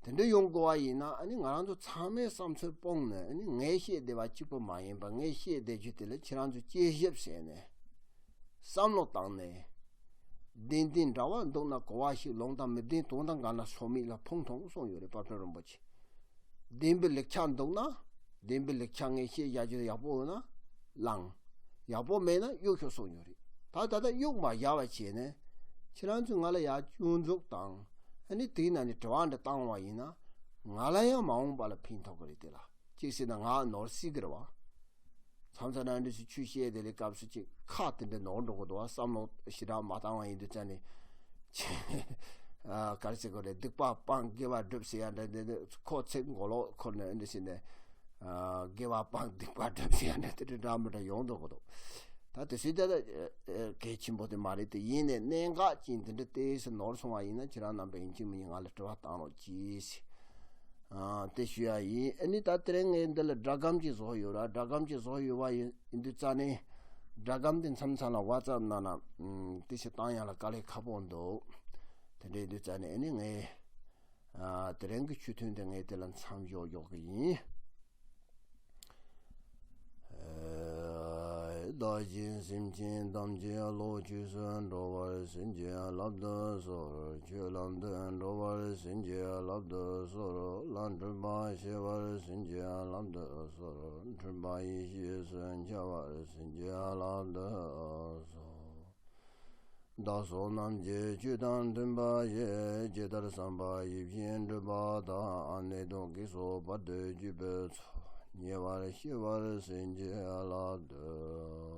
དེ་འདྲ་ཡོང་དགོས་པ་ཡིན་ན་ཨ་ནི་ང་རང་ཚོ་ཚང་མའི་བསམ་ཚུལ་སྤོང་ནས་ཨ་ནི་ངས་བཤད་བསྡད་པ་གཅིག་པུ་མ་ཡིན་པ་ངས་བཤད་བསྡད་རྒྱུ་དེ་ལ་ཁྱེད་རང་ཚོ་དཔྱད་ཞིབ་བྱས་ནས་བསམ་བློ་བཏང་ནས་བདེན་བདེན་འདྲ་བ་འདུག་ན་གོ་བ་ཞིག་ལོང་དང་མི་བདེན་དོན་དང་འགལ་ན་སོ་མིག་ལ་ཕུང་ཐོང་གསུངས་ཡོད་རེད། དཔལ་སྤྲུལ་རིན་པོ་ཆེ། བདེན་པའི་ལེགས་ཆ་འདུག་ན་བདེན་པའི་ལེགས་ཆ་ངས་བཤད་བཞག་རྒྱུ་ཡག་པོ་ཡོད་ན་བླངས། ཡག་པོ་མེད་ན་གཡུག་ཤོག་གསུངས་ཡོད་རེད། ད་ད་ལྟ་གཡུག་མ་བཞག་པ་བྱས་ནས་ཁྱེད་རང་ཚོས་ང་ལ་ཡར་སྐྱོན་འཛུགས་དང་ཨ་ནི་དེའི་ནང་ནས་དྲི་བ་འདྲ་བཏང་བ་ཡིན་ན་ང་ལ་ཡང་མ་འོངས་པ་ལ་ཕན་ཐོགས་ཀྱི་རེད། དེ་ལ་གཅིག་བྱས་ན་ང་ནོར་སྲིད་ཀྱི་རེད་བ། མཚམས་མཚམས་ན་འདི་ཚོ་ཆོས་བཤད་དེ་ལས་སྐབས་སུ་ཅིག་ཁ་དེ་འདྲ་ནོར་འགྲོ་གི་འདུག་བ། བསམ་བློ་ཞེ་དྲག་མ་བཏང་བ་ཡིན་དུས་ཙང་ནས་ཨ་ག་རེ་ཟེར་དགོས་རེད། སྡིག་པ་སྤང་དགེ་བ་སྒྲུབ་ཟེར་ཡ་འདྲ་འདི་འདི་ཁོ་ཚིག་མགོ་ལོག་ཁོ་ནས་འདི་ཟེར་ནས་ཨ་དགེ་བ་སྤང་སྡིག་པ་སྒྲུབ་ཟེར་ཡ་འདྲ་དེ་འདྲ་འདྲ་མི་འདྲ་ཡོང་འགྲོ་གི་འདུག་ད་དེ་སུས་ད་ལྟ་གལ་ཆེན་པོ་དེ་མ་རེད་དེ། ཡིན་ནས་གནད་འགག་ཅན་དེ་འདྲ་ཏོག་ཙམ་ནོར་སོང་བ་ཡིན་ན་ཁྱེད་རང་རྣམ་པས་ཡིན་གཅིག་མིན་གཉིས་ང་ལ་དྲི་བ་བཏང་རོགས་གྱིས། ཨ་དེ་ཞུ་ཡ་ཡིན། ཨ་ནི་ད་དེ་རིང་ངས་འདི་ལ་སྒྲ་སྒམ་ཅིག་བཟོ་ཡོད་ར། སྒྲ་སྒམ་ཅིག་བཟོ་ཡོད་པ་ཡིན་ཡིན་དུས་ཙང་ནས་སྒྲ་སྒམ་དེ་མཚམས་མཚམས་ལ་WhatsApp་ནང་ན་ཨམ་དེ་ཞིག་བཏང་ཡ་ལ་དཀའ་ལས་ཁག་པོ་འདུག་དེ་འདྲ་ཡིན་དུས་ཙང་ནས་ཨ་ནི་ངས་ཨ་དེ་རིང་གི་ཆོས་ཐུན་དེ་ངས་དེ་ལ་མཚམས་འཇོག་འཇོག་གི་ཡིན། བདག་གཞན་སེམས་ཅན་ཐམས་ཅད་བློ་ཆོས་སུ་འགྲོ་བར་བྱིན་གྱིས་བརླབ་ཏུ་གསོལ། ཆོས་ལམ་དུ་འགྲོ་བར་བྱིན་གྱིས་བརླབ་ཏུ་གསོལ། ལམ་འཁྲུལ་པ་ཞི་བར་བྱིན་གྱིས་བརླབ་ཏུ་གསོལ། འཁྲུལ་པ་ཡེ་ཤེས་སུ་འཆར་བར་བྱིན་གྱིས་བརླབ་ཏུ་གསོལ། བདག་སོགས་རྣམས་ཀྱི་ཆོས་དང་མཐུན་པ་ཞིག་ཇི་ལྟར་བསམ་པ་ཡིད་བཞིན་འགྲུབ་པ་དང་། ནད་གདོན་བགེགས་སོགས་བར་དུ་གཅོད་པའི་ཚོགས། ཉེ་བར་ཞི་བར་བྱིན་གྱིས་བརླབ་ཏུ་